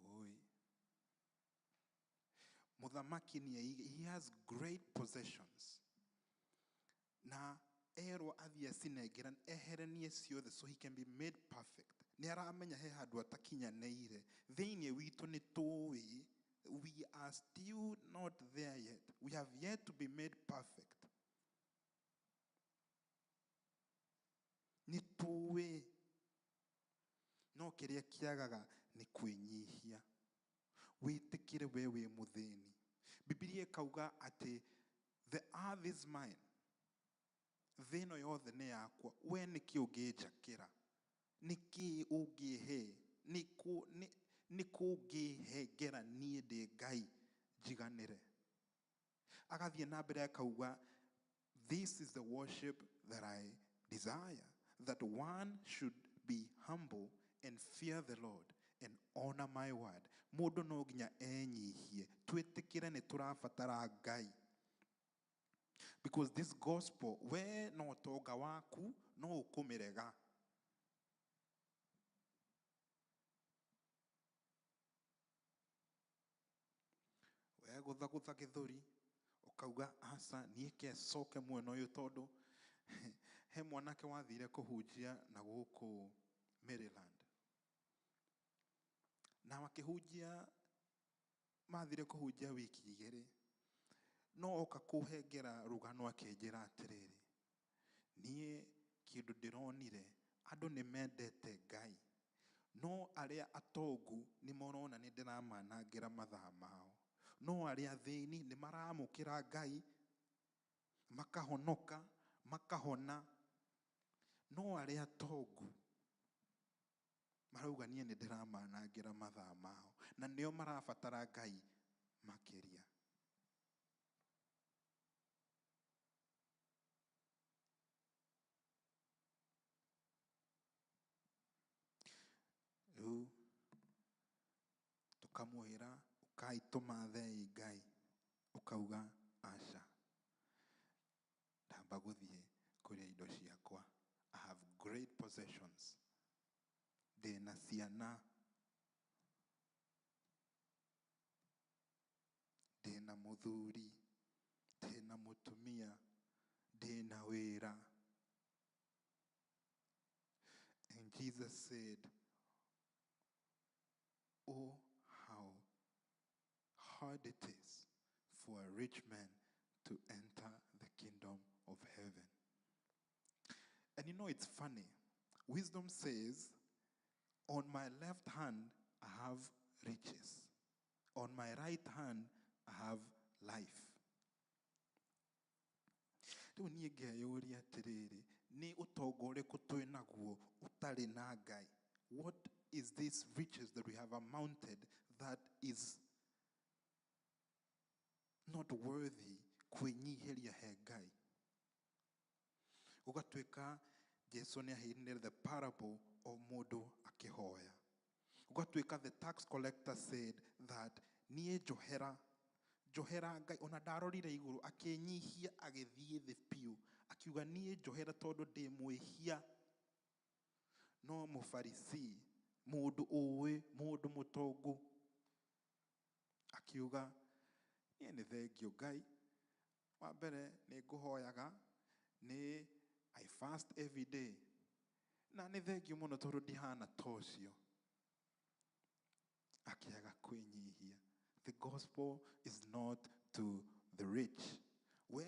Oi. Mũthamaki nĩ he has great possessions. Na erwo athiĩ acinengera eheranie ciothe so he can be made perfect. Nĩ aramenya he handũ atakinyanĩire. Thĩinĩ witũ nĩ tũĩ we are still not there yet. We have yet to be made perfect. Nĩ tũĩ no kĩrĩa kĩagaga nĩ kwĩnyihia. Wĩtĩkĩre we wĩ mũthĩni. Bibilia ĩkauga atĩ the earth is mine. Thĩ ĩno yothe nĩ yakwa. We nĩkĩ ũngĩnjakĩra? Nĩkĩ ũngĩhe? Nĩkũ ũngĩhengera niĩ ndĩ Ngai njiganĩre? Agathiĩ na mbere akauga, this is the worship that I desire, that one should be humble and fear the Lord and honor my word. Mũndũ no nginya enyihie, twĩtĩkĩre nĩ tũrabatara Ngai. Because this gospel, we no ũtonga waku no ũkũmĩrega. We gũthagũtha gĩthũri, ũkauga aca niĩ ke coke mwena ũyũ tondũ he mwanake wathire kũhunjia na gũkũ Maryland. Na makĩhunjia, mathire kũhunjia wiki igĩrĩ. No oka kũhengera rũgano akĩnjĩra atĩrĩrĩ, niĩ kĩndũ ndĩronire, andũ nĩ mendete Ngai, no arĩa atongu nĩ marona nĩ ndĩramanangĩra mathaa mao, no arĩa athĩni nĩ maramũkĩra Ngai, makahonoka, makahona, no arĩa atongu marauga niĩ nĩ ndĩramanangĩra mathaa mao, na nĩo marabatara Ngai makĩria. Rĩu tũkamwĩra ũkai tũmathei Ngai, ũkauga aca, ndamba gũthiĩ kũrĩa indo ciakwa. I have great possessions. Ndĩna ciana, ndĩna mũthuri, ndĩna mũtumia, ndĩna wĩra. And Jesus said, oh, how hard it is for a rich man to enter the kingdom of heaven. And you know, it's funny. Wisdom says, on my left hand, I have riches. On my right hand, I have life. Rĩu niĩ ngeyũria atĩrĩrĩ, nĩ ũtonga ũrĩkũ twĩ naguo ũtarĩ na Ngai? What is this riches that we have amounted that is not worthy Kwĩnyihĩria he Ngai. Gũgatuĩka Jesu nĩ aheanire the parable of mũndũ akĩhoya. Gũgatuĩka the tax collector said that niĩ njohera, njohera Ngai, ona ndarorire igũrũ, akĩnyihia agĩthiĩ thĩ biũ, akiuga niĩ njohera tondũ ndĩ mwĩhia. No mũfarisi, mũndũ ũĩ, mũndũ mũtongu, akiuga niĩ nĩ thengio Ngai, wa mbere nĩ ngũhoyaga, nĩ I fast every day, na nĩ thengio mũno tondũ ndihana ta ũcio. Akĩaga kwĩnyihia. The gospel is not to the rich. We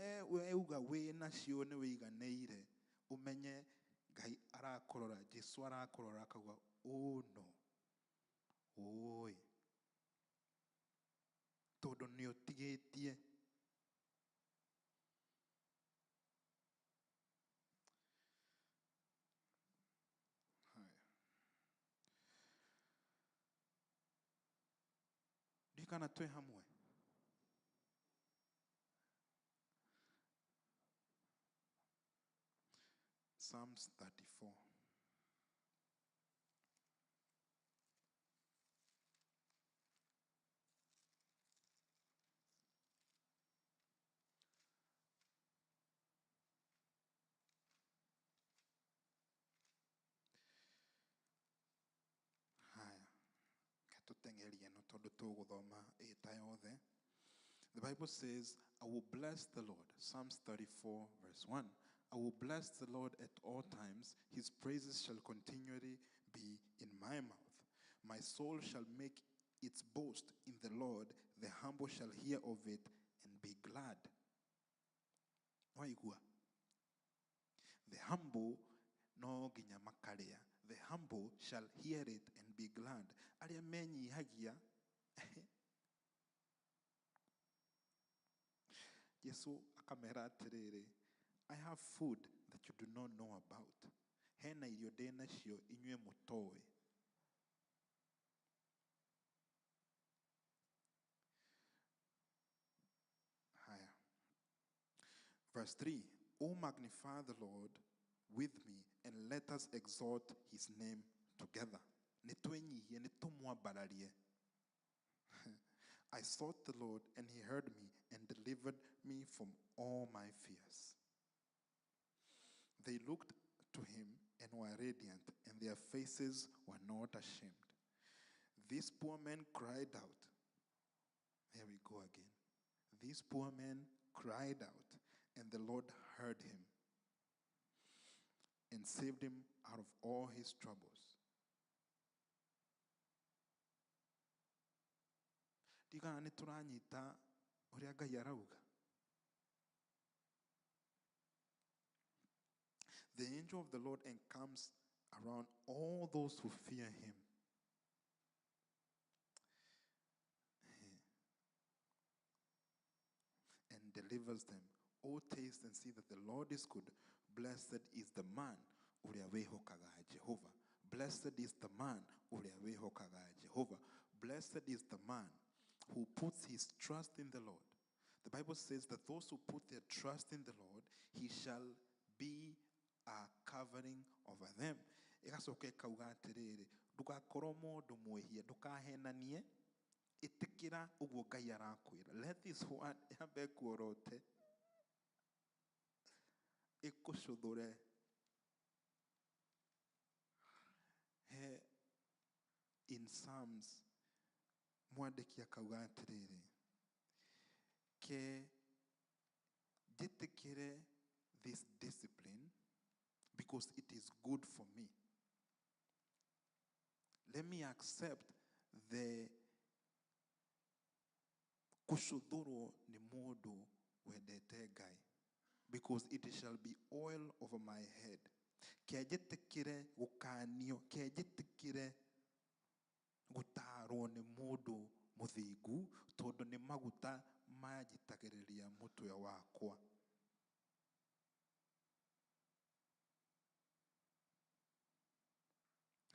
uga wĩ nacio nĩ wĩiganĩire, ũmenye Ngai arakũrora, Jesu arakũrora akauga, oh no, oi, tondũ nĩ ũtigĩtie. Haya. Ndikana twĩ hamwe. Psalms 34. Haya. Tũteng'erie no tondũ tũgũthoma ĩta yothe. The Bible says, I will bless the Lord. Psalms 34 verse 1. I will bless the Lord at all times. His praises shall continually be in my mouth. My soul shall make its boast in the Lord. The humble shall hear of it and be glad. Waigua? The humble no nginya makarĩa. The humble shall hear it and be glad. Arĩa menyihagia. Jesu akamera atĩrĩrĩ, I have food that you do not know about. Hena irio ndĩ nacio inyuĩ mũtoĩ. Haya. Verse 3, O magnify the Lord with me and let us exalt his name together. Nĩ twĩnyihie, nĩ tũmwambararie. I sought the Lord and he heard me and delivered me from all my fears. They looked to him and were radiant, and their faces were not ashamed. This poor man cried out. There we go again. This poor man cried out, and the Lord heard him and saved him out of all his troubles. Ndigana nĩ tũranyita ũrĩa Ngai arauga. The angel of the Lord encamps around all those who fear him. And delivers them. O taste and see that the Lord is good. Blessed is the man ũrĩa wĩhokaga Jehovah. Blessed is the man ũrĩa wĩhokaga Jehovah. Blessed is the man who puts his trust in the Lord. The Bible says that those who put their trust in the Lord, he shall be a covering over them. Ĩgacoka ĩkauga atĩrĩrĩ, ndũgakorwo mũndũ mwĩhia, ndũkahenanie, ĩtĩkĩra ũguo Ngai arakwĩra. Let this word yambe kuorote, ĩkũcũthũre. He in Psalms, mwandĩki akauga atĩrĩrĩ, ke njĩtĩkĩre this discipline because it is good for me. Let me accept the kũcũthũrwo nĩ mũndũ wendete Ngai because it shall be oil over my head. Ke njĩtĩkĩre gũkanio, ke njĩtĩkĩre gũtaarwo nĩ mũndũ mũthingu tondũ nĩ maguta manjitagĩrĩria mũtwe wakwa.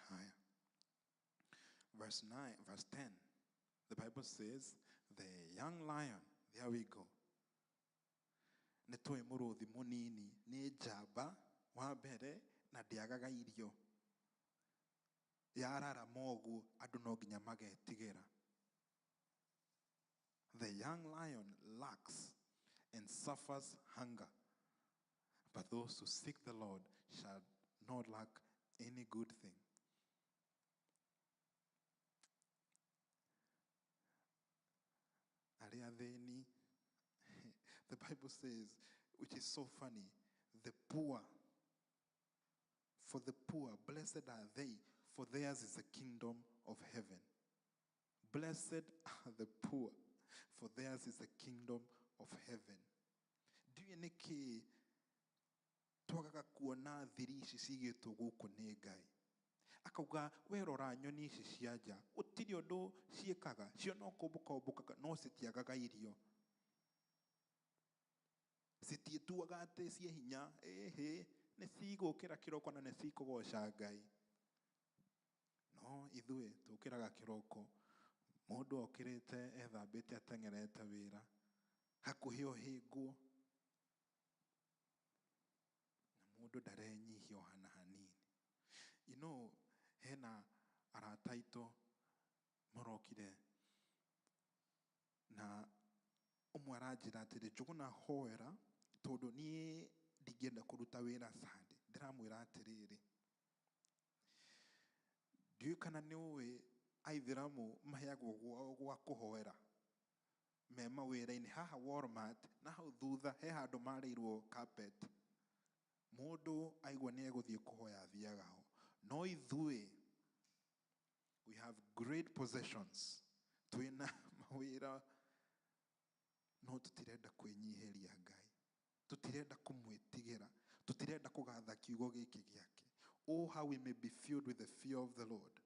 Haya. Verse 9, verse 10. The Bible says, the young lion, there we go. Nĩ tũĩ mũrũthi mũnini nĩ njamba wa mbere na ndĩagaga irio. Yararama ũguo andũ no nginya magetigĩra. The young lion lacks and suffers hunger, but those who seek the Lord shall not lack any good thing. Arĩa athĩni, the Bible says, which is so funny, the poor, for the poor, blessed are they, for theirs is the kingdom of heaven. Blessed are the poor, for theirs is the kingdom of heaven. Ndiũĩ nĩkĩ twagaga kuona thiri ici cigĩtwo gũkũ nĩ Ngai. Akauga we rora nyoni ici cia nja, gũtirĩ ũndũ ciĩkaga, cio no kũmbũka ũmbũkaga, no citiagaga irio. Citiĩtuaga atĩ ciĩ hinya, ĩhĩ, nĩ cigũkĩra kĩroko na nĩ cikũgoca Ngai. No ithuĩ tũkĩraga kĩroko, mũndũ okĩrĩte ethambĩte ateng'erete wĩra, hakuhĩ ũhĩngwo. Na mũndũ ndarenyihia o hana hanini. You know, hena arata aitũ marokire na ũmwe aranjĩra atĩrĩ, Njũgũna hoera tondũ niĩ ndingĩenda kũruta wĩra Sunday. Ndĩramwĩra atĩrĩrĩ, ndiũĩ kana nĩ ũĩ aithĩramu maheagwo gwao gwa kũhoera me mawĩra-inĩ haha Walmart na hau thutha he handũ marĩirwo carpet. Mũndũ aigua nĩ egũthiĩ kũhoya athiaga ho. No ithuĩ, we have great possessions. Twĩna mawĩra, no tũtirenda kwĩnyihĩria Ngai. Tũtirenda kũmwĩtigĩra. Tũtirenda kũgatha kiugo gĩkĩ gĩake. Oh, how we may be filled with the fear of the Lord,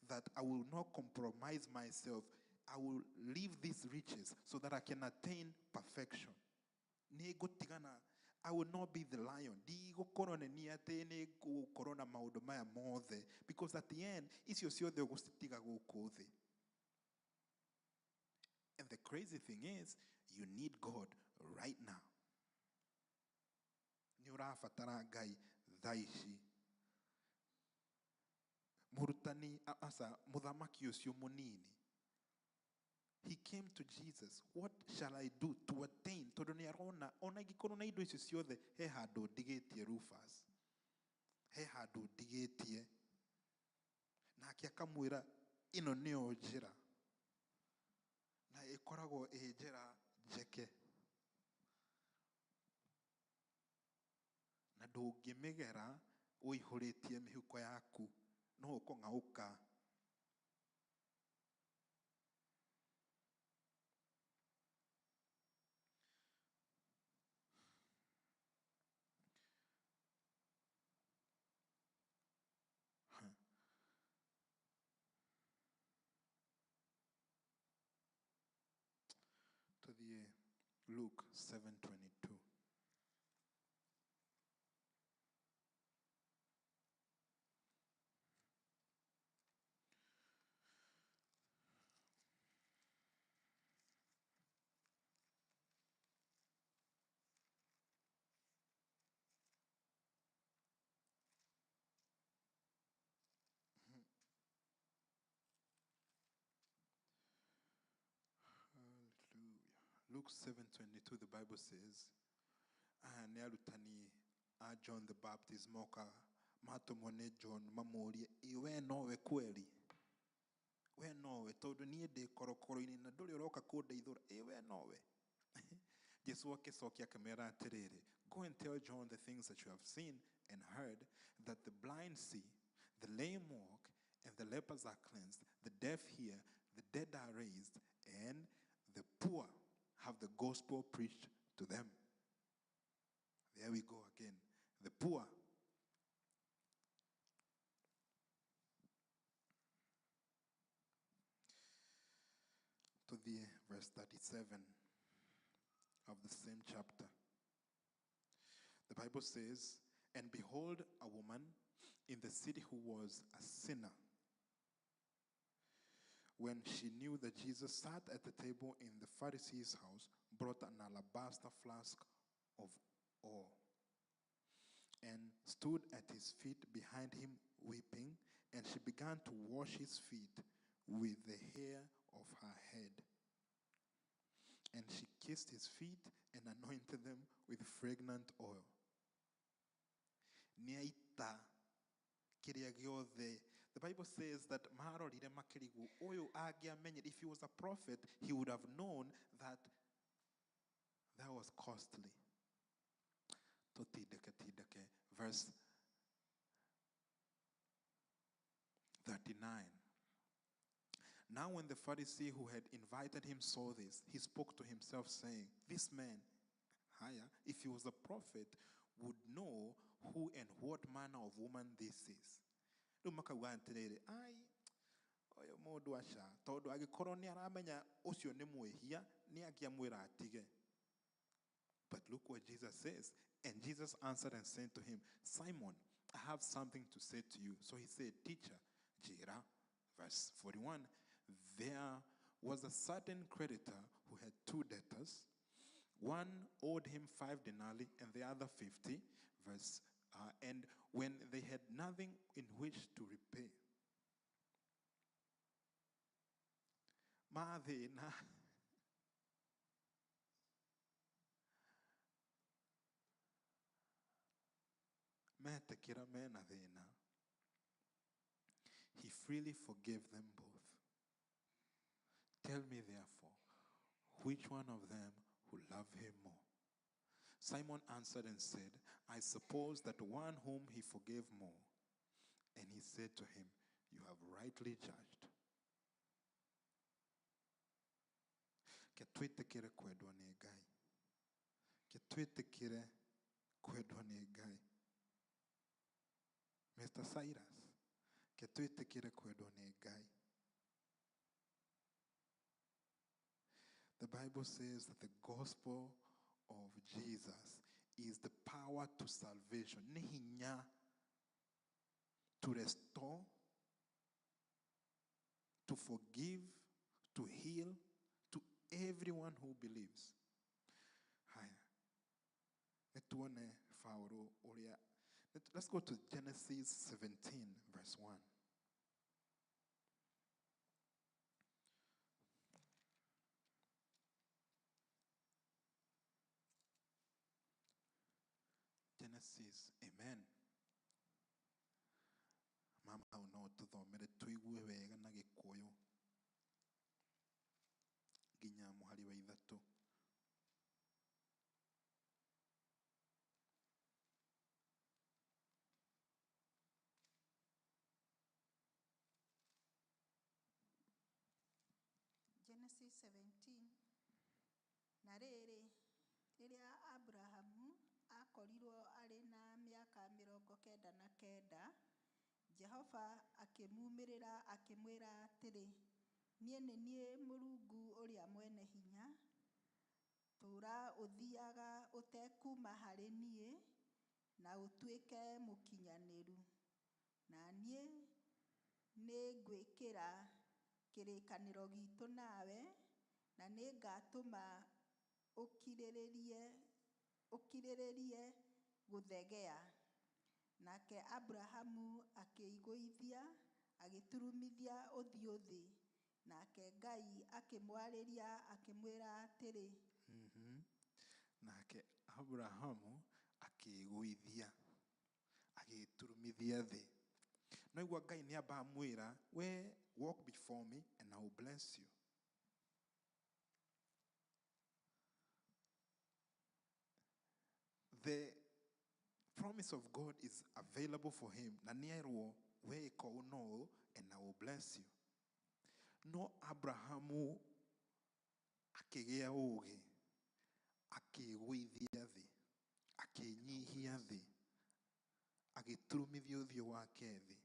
that I will not compromise myself. I will leave these riches so that I can attain perfection. Nĩngũtigana, I will not be the lion. Ndigũkorwo nĩ niĩ atĩ nĩngũkorwo na maũndũ maya mothe, because at the end, icio ciothe ũgũcitiga gũkũ thĩ. And the crazy thing is, you need God right now. Nĩ ũrabatara Ngai thaa ici. Mũrutani, aca, mũthamaki ũcio mũnini, he came to Jesus. What shall I do to attain? Tondũ nĩ arona, ona ingĩkorwo na indo icio ciothe, he handũ ndigĩtie Rufus. He handũ ndigĩtie. Nake akamwĩra, ĩno nĩyo njĩra. Na ĩkoragwo ĩ njĩra njeke. Na ndũngĩmĩgera ũihũrĩtie mĩhuko yaku, no ũkũng'aũka. Tũthiĩ Luke 7:22. Hallelujah. Luke 7:22, the Bible says, aya nĩ arutani a John the Baptist moka matũmwo nĩ John mamũrie, ĩ we nowe kweli? We nowe, tondũ niĩ ndĩ korokoro-inĩ na ndũrĩ ũroka kũndeithũra. Ĩ we nowe? Jesu akĩcokia akĩmera atĩrĩrĩ, go and tell John the things that you have seen and heard, that the blind see, the lame walk, and the lepers are cleansed, the deaf hear, the dead are raised, and the poor have the gospel preached to them. There we go again. The poor. To the verse 37 of the same chapter. The Bible says, and behold, a woman in the city who was a sinner, when she knew that Jesus sat at the table in the Pharisee's house, brought an alabaster flask of all, and stood at his feet behind him, weeping. And she began to wash his feet with the hair of her head. And she kissed his feet and anointed them with fragrant oil. Nĩaita kĩrĩa gĩothe. The Bible says that marorire makĩrigwo ũyũ angĩamenyire, if he was a prophet, he would have known that that was costly. Tũtindĩke tindĩke. Verse 39. Now when the Pharisee who had invited him saw this, he spoke to himself, saying, This man, higher, if he was a prophet, would know who and what manner of woman this is. Rĩu makauga atĩrĩrĩ, ai, ũyũ mũndũ aca, tondũ angĩkorwo nĩ aramenya ũcio nĩ mwĩhia, nĩ angĩamwĩra atige. But look what Jesus says. And Jesus answered and said to him, Simon, I have something to say to you. So he said, Teacher, Jira, verse 41, there was a certain creditor who had two debtors. One owed him 5 denarii and the other 50. Verse, and when they had nothing in which to repay. Mathĩna. Metĩkĩra mena thĩna. He freely forgave them both. Tell me therefore, which one of them will love him more? Simon answered and said, I suppose that one whom he forgave more. And he said to him, You have rightly judged. Ke twĩtĩkĩre kwendwo nĩ Ngai. Ke twĩtĩkĩre kwendwo nĩ Ngai. Mr. Cyrus, ke twĩtĩkĩre kwendwo nĩ Ngai. The Bible says that the gospel of Jesus is the power to salvation. Nĩ hinya to restore, to forgive, to heal, to everyone who believes. Haya. Nĩ tuone Paulo ũrĩa. Let's go to Genesis 17, verse 1. Genesis, amen. Mama hau no tũthomere tũigue wega na Gĩkũyũ nginya mũhari wa 3. Genesis 17. Na rĩrĩ, rĩrĩa Abrahamu akorirwo arĩ na mĩaka 99, Jehova akĩmumĩrĩra akĩmwĩra atĩrĩ, niĩ nĩ niĩ Mũrungu ũrĩa mwene hinya, tũũra ũthiaga ũtekuma harĩ niĩ na ũtuĩke mũkinyanĩru, na niĩ nĩngwĩkĩra kĩrĩkanĩro gitũ nawe, na nĩngatũma ũkirĩrĩrie gũthegea. Nake Abrahamu akĩigũithia, agĩturumithia ũthiũ thĩ, nake Ngai akĩmwarĩria akĩmwĩra atĩrĩ. Nake Abrahamu akĩigũithia, agĩturumithia thĩ. No igua Ngai nĩ amba amwĩra, we walk before me and I will bless you. The promise of God is available for him. Na nĩerwo, we ĩka ũũ na ũũ, and I will bless you. No Abrahamu akĩgĩa ũũgĩ, akĩĩgũithia thĩ, akĩĩnyihia thĩ, agĩturumithia ũthiũ wake thĩ.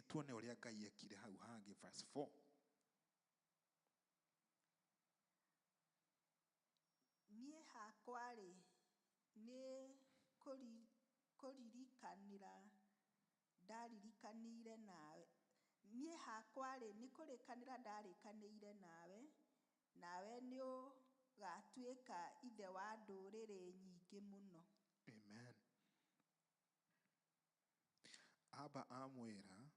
Tuone ũrĩa Ngai ekire hau hangĩ, verse 4. Niĩ hakwa-rĩ, nĩ kũririkanĩra ndaririkanire nawe. Niĩ hakwa-rĩ, nĩ kũrĩkanĩra ndarĩkanĩire nawe, nawe nĩũgatuĩka ithe wa ndũrĩrĩ nyingĩ Mũingĩ mũno. Amen. Aba amwĩra,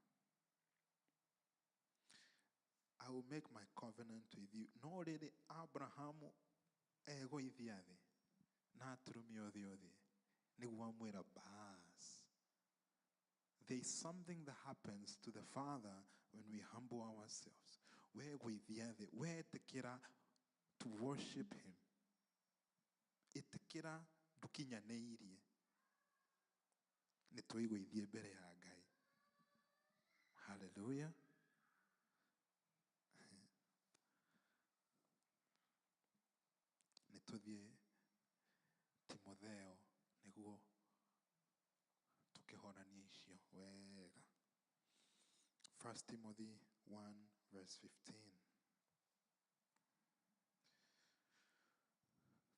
I will make my covenant with you. No rĩrĩ Abrahamu egũithia thĩ na aturumie ũthiũ thĩ nĩguo amwĩra bas. There is something that happens to the Father when we humble ourselves. Wegũithia thĩ, wetĩkĩra to worship him. Ĩtĩkĩra ndũkinyanĩirie. Nĩ twĩgũithie mbere ya Ngai. Hallelujah. Nĩ tũthiĩ Timotheo nĩguo tũkĩhonanie icio wega. 1 Timothy 1 verse 15.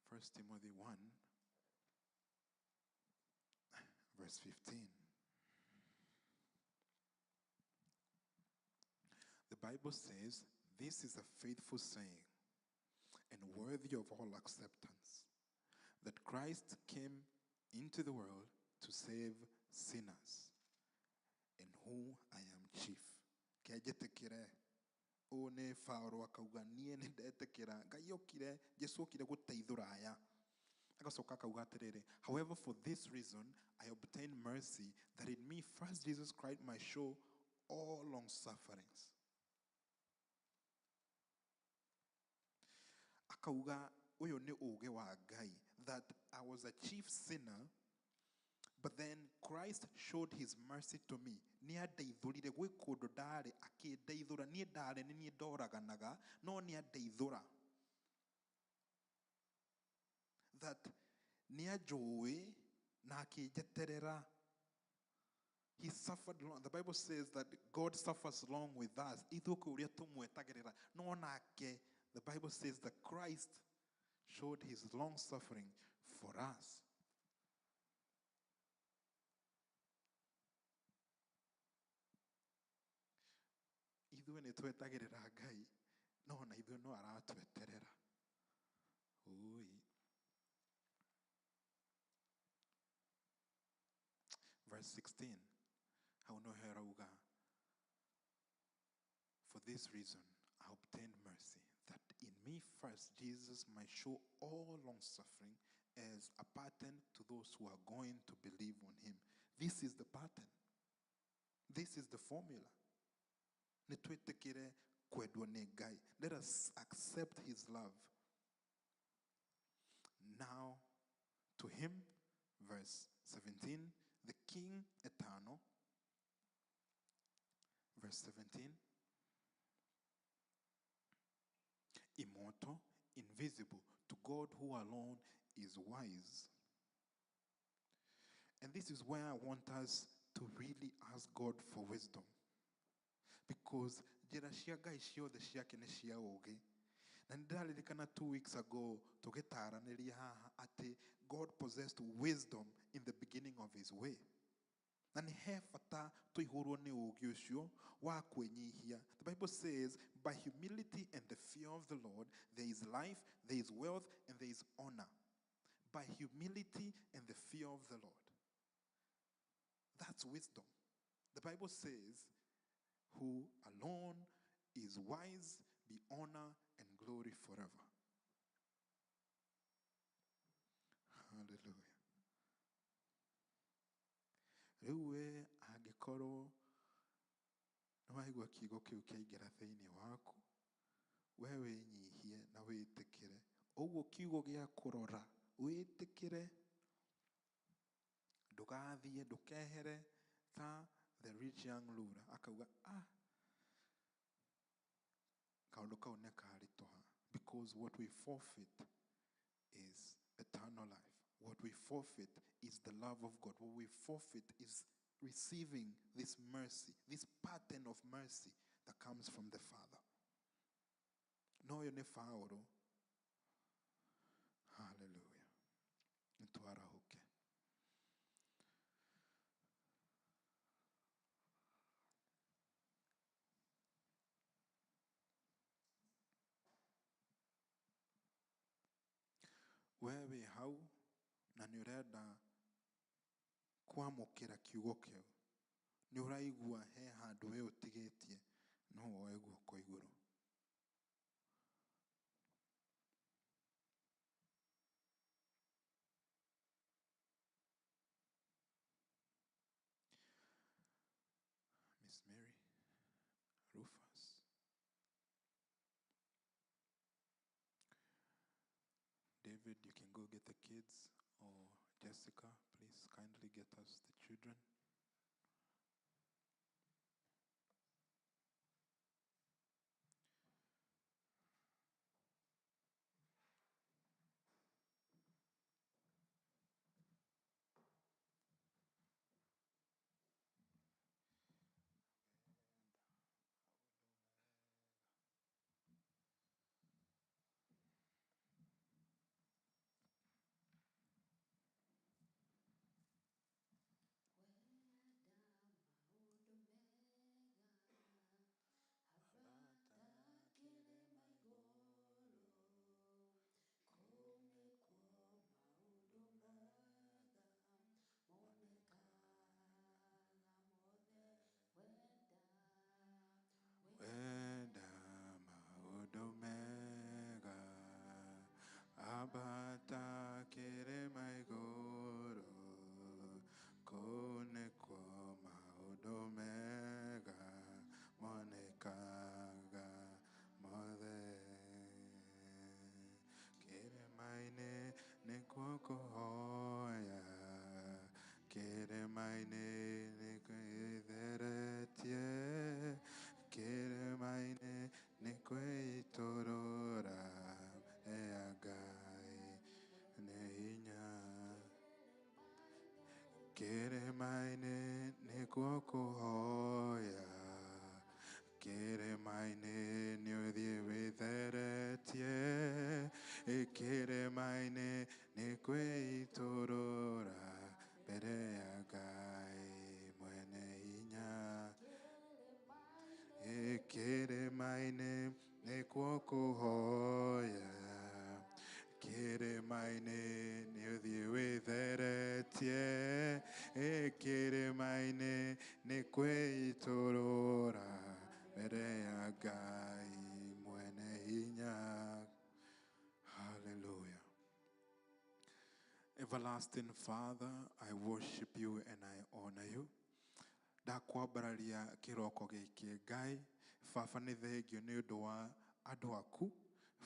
1 Timothy 1 verse 15. The Bible says, this is a faithful saying and worthy of all acceptance, that Christ came into the world to save sinners, and who I am chief. Kĩanjĩtĩkĩre ũũ nĩ Paũlũ akauga niĩ nĩ ndetĩkĩra Ngai okire Jesũ okire gũteithũra aya. Agacoka akauga atĩrĩrĩ, however, for this reason I obtained mercy, that in me first Jesus Christ might show all long sufferings. Akauga ũyũ nĩ ũũgĩ wa Ngai, that I was a chief sinner, but then Christ showed his mercy to me. Nĩ andeithũrire gwĩ kũndũ ndarĩ akĩndeithũra. Niĩ ndarĩ nĩ niĩ ndoraganaga, no nĩ andeithũra. That nĩ anjũĩ na akĩnjeterera. He suffered long. The Bible says that God suffers long with us. Ithuĩ kwĩ ũrĩa tũmwetagĩrĩra. No nake, the Bible says that Christ showed his long suffering for us. Ithuĩ nĩ twetagĩrĩra Ngai, no na ithuĩ no aratweterera. Ui. Verse 16, hau no harauga, for this reason I obtained mercy, that in me first Jesus might show all long suffering as a pattern to those who are going to believe on him. This is the pattern. This is the formula. Nĩ twĩtĩkĩre kwendwo nĩ Ngai. Let us accept his love. Now, to him, verse 17, the King eternal, verse 17, immortal, invisible, to God who alone is wise. And this is where I want us to really ask God for wisdom. Because njĩra cia Ngai ciothe ciake nĩ cia ũũgĩ. Na nĩ ndĩraririkana 2 weeks ago tũgĩtaranĩria haha atĩ God possessed wisdom in the beginning of his way. Na nĩ he bata tũihũrwo nĩ ũũgĩ ũcio wa kwĩnyihia. The Bible says, by humility and the fear of the Lord, there is life, there is wealth, and there is honor. By humility and the fear of the Lord. That's wisdom. The Bible says, who alone is wise, be honor and glory forever. Hallelujah. Rĩu we angĩkorwo nĩ waigua kiugo kĩu kĩaingĩra thĩinĩ waku, we wĩnyihie na wĩtĩkĩre. Ũguo kiugo gĩa kũrora, wĩtĩkĩre, ndũgathiĩ, ndũkehere ta the rich young ruler. Akauga, kaũndũ kau nĩ karitũha. Because what we forfeit is eternal life. What we forfeit is the love of God. What we forfeit is receiving this mercy, this pattern of mercy that comes from the Father. No ũyũ nĩ Paũlũ. Hallelujah. Nĩtwarahũke. We wĩ hau Na nĩ ũrenda kwamũkĩra kiugo kĩu, nĩ ũraigua he handũ we ũtigĩtie, no woe guoko igũrũ. Miss Mary, Rufus, David, you can go get the kids, or Jessica, please kindly get us the children. Wenda maũndũ mega ambata kĩrĩma igũrũ, kũu nĩkuo maũndũ mega monekaga mothe. Kĩrĩma-inĩ nĩkuo kũhoya, kĩrĩma-inĩ nĩkwĩtheretie, kĩrĩma-inĩ nĩkwĩitũrũra mbere ya Ngai nĩ hinya. Kĩrĩma-inĩ nĩkuo kũhoya, kĩrĩma-inĩ nĩũthiĩ wĩtheretie, kĩrĩma-inĩ nĩkwĩitũrũra mbere ya Ngai mwene hinya. Kĩrĩma-inĩ nĩkuo kũhoya, kĩrĩma-inĩ nĩũthiĩ wĩtheretie, kĩrĩma-inĩ nĩkwĩitũrũra mbere ya Ngai mwene hinya. Hallelujah. Everlasting Father, I worship you and I honor you. Ndakwambararia kĩroko gĩkĩ Ngai, baba nĩ thengio nĩ ũndũ wa andũ aku.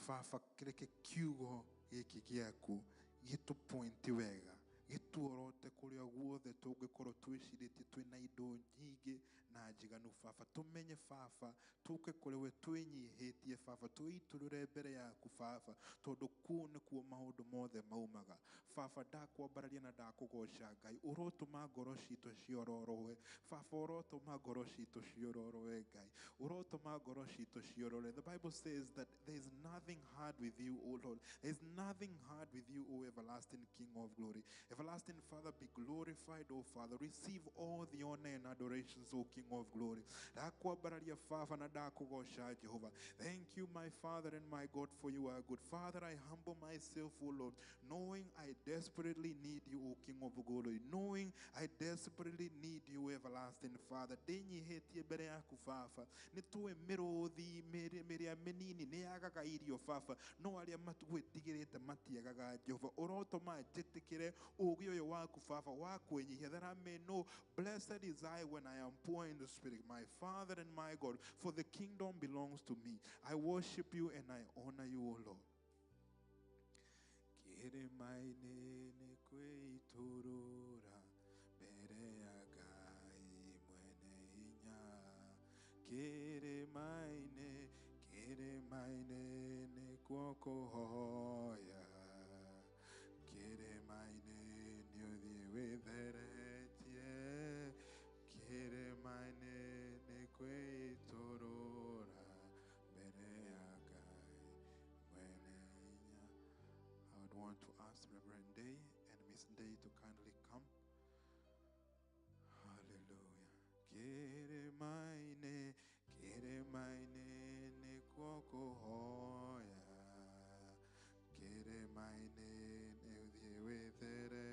Baba kĩreke kiugo gĩkĩ gĩaku gĩtũpointi wega, gĩtuorote kũrĩa guothe tũngĩkorwo twĩcirĩtie twĩna indo nyingĩ na njiganu. Baba tũmenye, baba tũke kũrĩ we twĩnyihĩtie, baba twĩitũrũre mbere yaku, baba tondũ kũu nĩkuo maũndũ mothe maumaga. Baba ndakwambararia na ndakũgoca Ngai, ũrotũma ngoro citũ ciororoe, baba ũrotũma ngoro citũ ciororoe Ngai, ũrotũma ngoro citũ ciororoe. The Bible says that there is nothing hard with you, O Lord. There is nothing hard with you, O everlasting King of glory. Everlasting Father, be glorified, O Father. Receive all the honor and adorations, O King of glory. Ndakwambararia baba na ndakũgoca Jehovah. Thank you, my Father and my God, for you are good. Father, I humble myself, O Lord, knowing I desperately need you, O King of glory. Knowing I desperately need you, everlasting Father. Ndĩnyihĩtie mbere yaku baba. Nĩtũĩ mĩrũthi mĩrĩa mĩnini nĩyagaga irio baba, no arĩa magwĩtigĩrĩte matiagaga Jehova. Ũrotũma njĩtĩkĩre ũũgĩ ũyũ waku baba wa kwĩnyihia, that I may know blessed is I when I am poor in the spirit, my Father and my God, for the kingdom belongs to me. I worship you and I honor you, O Lord. Kĩrĩma-inĩ nĩkwĩitũrũra mbere ya Ngai mwene hinya. Kĩrĩma-inĩ, kĩrĩma-inĩ nĩkuo kũhoya, kĩrĩma-inĩ nĩũthiĩ wĩtheretie, kĩrĩma-inĩ nĩkwĩitũrũra mbere ya Ngai mwene hinya. I would want to ask Reverend Day and Miss Day to kindly come. Hallelujah. Kĩrĩma-inĩ, kĩrĩma-inĩ nĩkuo kũhoya, kĩrĩma-inĩ nĩũthiĩ wĩtheretie,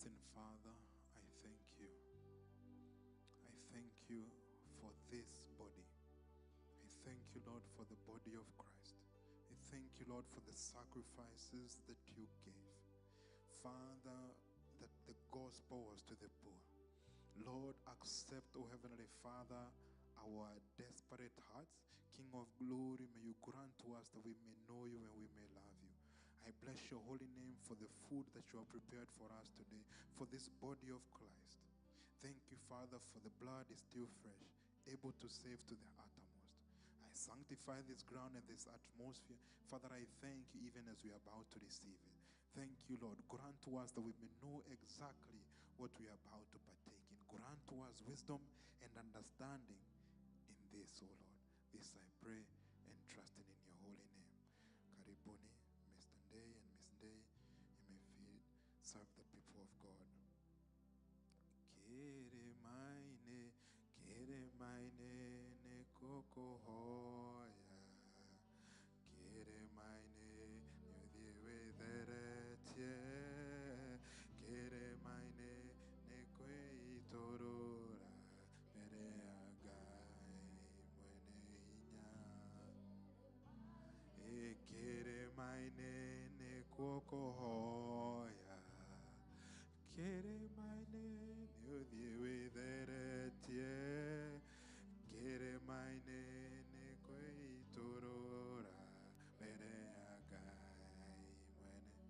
Everlasting Father, I thank you. I thank you for this body. I thank you, Lord, for the body of Christ. I thank you, Lord, for the sacrifices that you gave. Father, that the gospel was to the poor. Lord, accept, O Heavenly Father, our desperate hearts. King of glory, may you grant to us that we may know you and we may love you. I bless your holy name for the food that you have prepared for us today, for this body of Christ. Thank you, Father, for the blood is still fresh, able to save to the uttermost. I sanctify this ground and this atmosphere. Father, I thank you even as we are about to receive it. Thank you, Lord. Grant to us that we may know exactly what we are about to partake in. Grant to us wisdom and understanding in this, O Lord. This I pray and trust in your holy name. Karibuni, Mr. Day and Miss Day, you may feed, serve the people of God. Kere maine ne koko hoya. Kere maine nyodhiwe theretie. Kere maine ne kwe itorora. Mere agai mwene inya. E kere maine ne koko hoya. Kere maine nyodhiwe theretie. Kere maine ne kwe itorora. Mere agai mwene.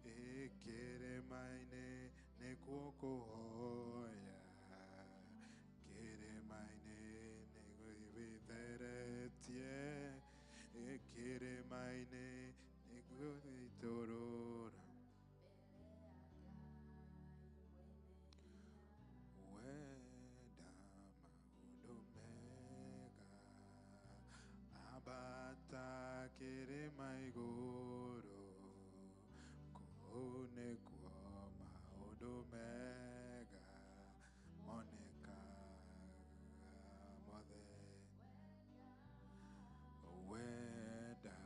E kere maine ne koko hoya. Kere maine ne kwe theretie. E kere maine ne kwe itorora. Weda maũndũ mega ambata kĩrĩma igũrũ kũu nĩkuo maũndũ mega monekaga mothe. Wenda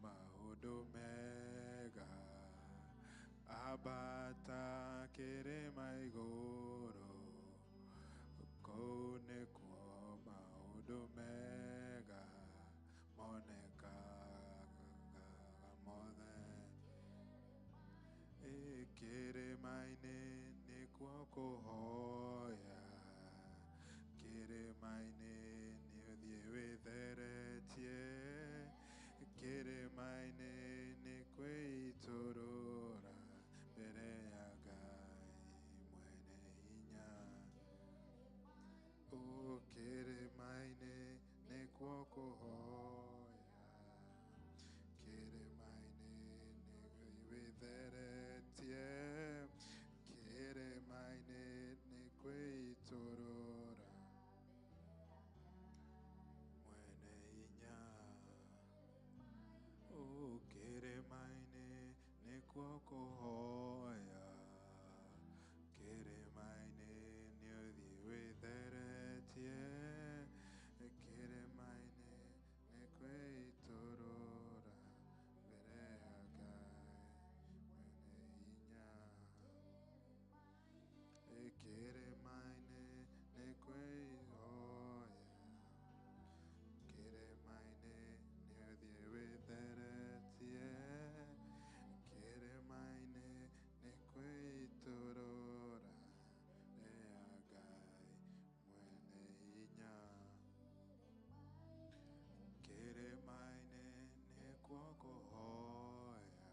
maũndũ mega ambata kĩrĩma igũrũ kũu nĩkuo maũndũ mega monekaga mothe. E kĩrĩma-inĩ nĩkuo kũhoya, kĩrĩma-inĩ nĩũthiĩ wĩtheretie, kĩrĩma-inĩ nĩkwĩitũrũra mbere ya Ngai mwene hinya. O kĩrĩma-inĩ nĩkuo kũhoya, kĩrĩma-inĩ nĩwĩtheretie, kĩrĩma-inĩ nĩkwĩitũrũra mwene hinya. O kĩrĩma-inĩ nĩkuo kũhoya, kĩrĩma-inĩ nĩũthiĩ wĩtheretie, kĩrĩma-inĩ nĩkwĩitũrũra mbere ya Ngai mwene hinya. Kĩrĩma-inĩ nĩkwĩhoya, kĩrĩma-inĩ nĩũthiĩ wĩtheretie, kĩrĩma-inĩ nĩkwĩitũrũra mbere ya Ngai mwene hinya. Kĩrĩma-inĩ nĩkuo kũhoya,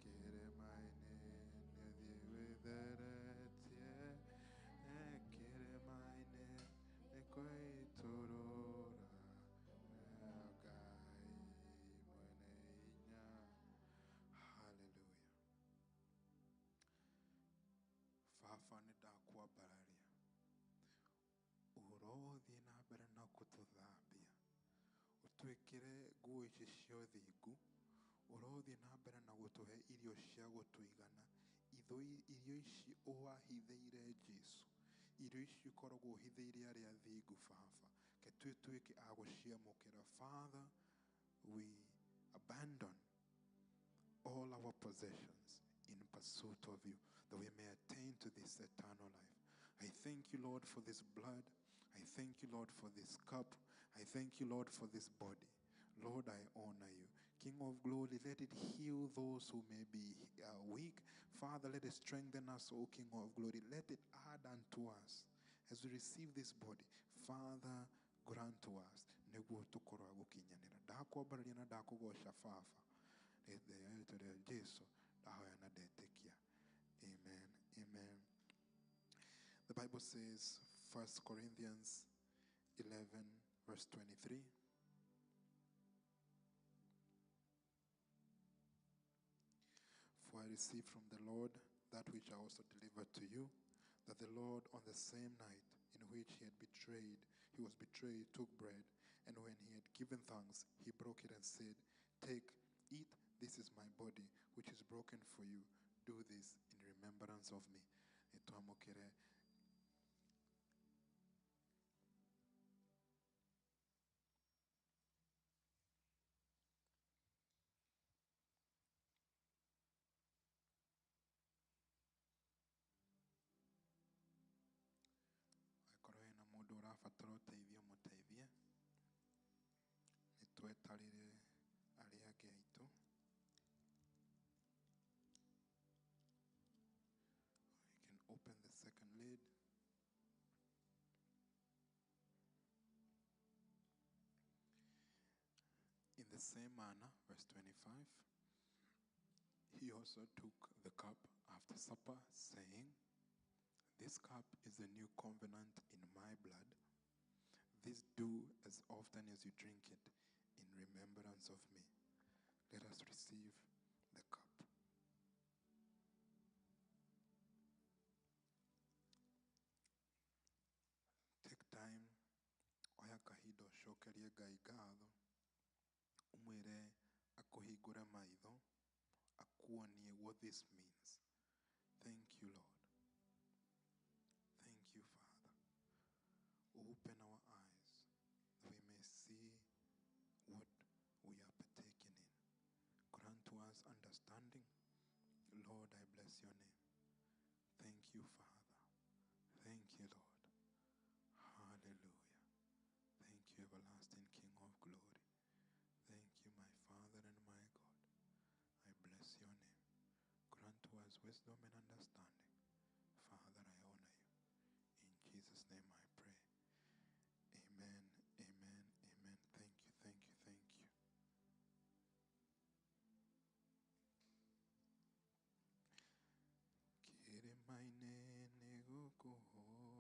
kĩrĩma-inĩ nĩũthiĩ wĩtheretie, kĩrĩma-inĩ nĩkwĩitũrũra mbere ya Ngai mwene hinya. Hallelujah. Baba nĩ ndakwambararia ũrothiĩ na mbere na gũtũthambia ũtwĩkĩre nguo ici cia ũthingu, ũrothiĩ na mbere na gũtũhe irio cia gũtũigana, irio ici ũwahithĩire Jesũ, irio ici ũkoragwo ũhithĩire arĩa athingu. Baba, ke twĩtuĩke a gũciamũkĩra. Father, we abandon all our possessions in pursuit of you, that we may attain to this eternal life. I thank you, Lord, for this blood. I thank you, Lord, for this cup. I thank you, Lord, for this body. Lord, I honor you. King of glory, let it heal those who may be weak. Father, let it strengthen us, O King of glory. Let it add unto us as we receive this body. Father, grant to us. Nĩguo tũkorwo a gũkinyanĩra. Ndakwambararia na ndakũgoca Baba. Rĩtwa rĩa Jesu ndahoya na ndetĩkia. Amen. Amen. The Bible says, 1 Corinthians 11, verse 23. For I received from the Lord that which I also delivered to you, that the Lord on the same night in which he was betrayed, took bread, and when he had given thanks, he broke it and said, Take, eat, this is my body, which is broken for you. Do this in remembrance of me. Nĩtwamũkĩre Angĩkorwo hena mũndũ ũrabatara ũteithio mũteithie. Nĩtwetarĩre arĩa angĩ aitũ. You can open the second lid. In the same manner, verse 25, he also took the cup after supper, saying, This cup is the new covenant in my blood. This do as often as you drink it in remembrance of me. Let us receive the cup. Take time, oya kahinda ũcokerie Ngai ngatho, ũmwĩre akũhingũre maitho, akuonie what this means. Thank you, Lord. Thank you, Father. Open our eyes that we may see what we are partaking in. Grant to us understanding. Lord, I bless your name. Thank you, Father. Thank you, Lord. Hallelujah. Thank you, everlasting King of glory. Thank you, my Father and my God. I bless your name. Grant to us wisdom and understanding. Father, I honor you. In Jesus' name I pray. Amen, amen, amen. Thank you, thank you, thank you. Kĩrĩma-inĩ nĩgũkũhoya,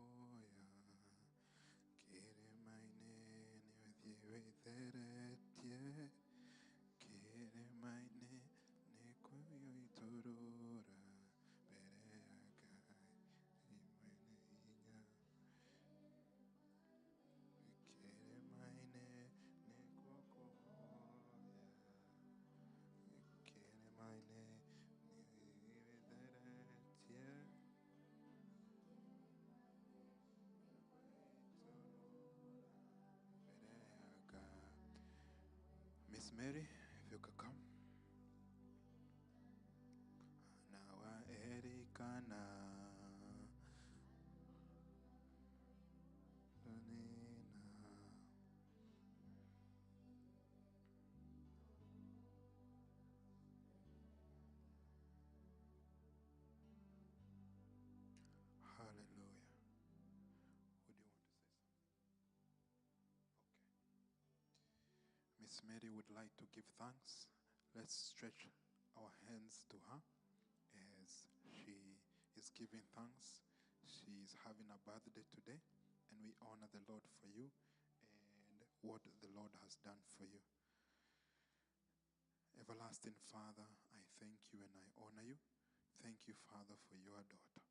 kĩrĩma-inĩ nĩũthiĩ wĩtheretie, kĩrĩma-inĩ nĩkwĩitũrũra mbere ya Ngai mwene hinya. Kĩrĩma-inĩ nĩgũkũhoya, kĩrĩma-inĩ nĩũthiĩ wĩtheretie. Miss Mary, if you could come. Nawa Erikana. Nina. Hallelujah. Would you want to say something? Okay. Miss Mary would like to give thanks. Let's stretch our hands to her as she is giving thanks. She is having a birthday today, and we honor the Lord for you and what the Lord has done for you. Everlasting Father, I thank you and I honor you. Thank you, Father, for your daughter.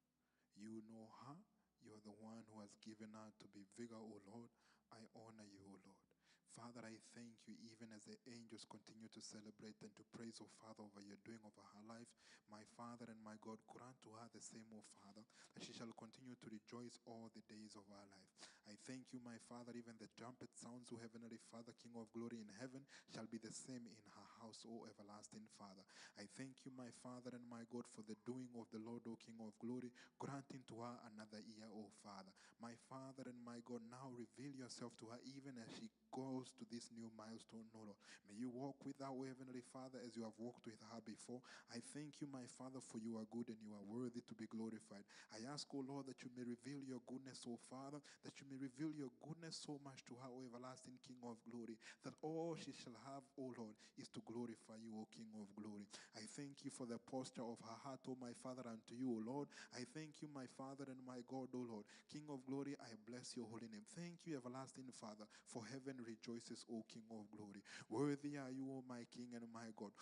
You know her. You are the one who has given her to be vigor, O Lord. I honor you, O Lord. Father, I thank you even as the angels continue to celebrate and to praise, O Father, over your doing over her life. My Father and my God, grant to her the same, O Father, that she shall continue to rejoice all the days of her life. I thank you, my Father, even the trumpet sounds, O Heavenly Father, King of glory in heaven, shall be the same in her house, O everlasting Father. I thank you, my Father and my God, for the doing of the Lord, O King of glory, granting to her another year, O Father. My Father and my God, now reveal yourself to her even as she goes to this new milestone, O Lord. May you walk with her, O Heavenly Father, as you have walked with her before. I thank you, my Father, for you are good and you are worthy to be glorified. I ask, O Lord, that you may reveal your goodness, O Father, that you may reveal your goodness so much to her, O everlasting King of glory, that all she shall have, O Lord, is to glorify you, O King of glory. I thank you for the posture of her heart, O my Father, unto you, O Lord. I thank you, my Father and my God, O Lord. King of glory, I bless your holy name. Thank you, everlasting Father, for heaven rejoices, O King of glory. Worthy are you, O my King and my God.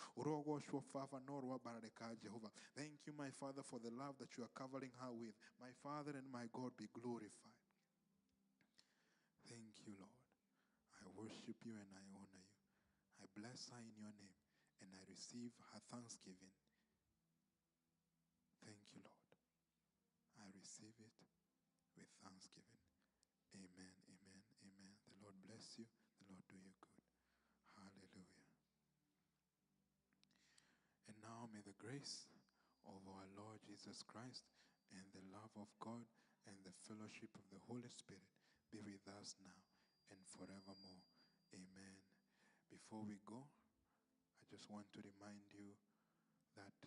Jehovah. Thank you, my Father, for the love that you are covering her with. My Father and my God, be glorified. Thank you, Lord. I worship you and I honor you. I bless her in your name and I receive her thanksgiving. Thank you, Lord. I receive it with thanksgiving. Amen, amen, amen. The Lord bless you. The Lord do you good. Hallelujah. And now may the grace of our Lord Jesus Christ and the love of God and the fellowship of the Holy Spirit be with us now and forevermore. Amen. Before we go, I just want to remind you that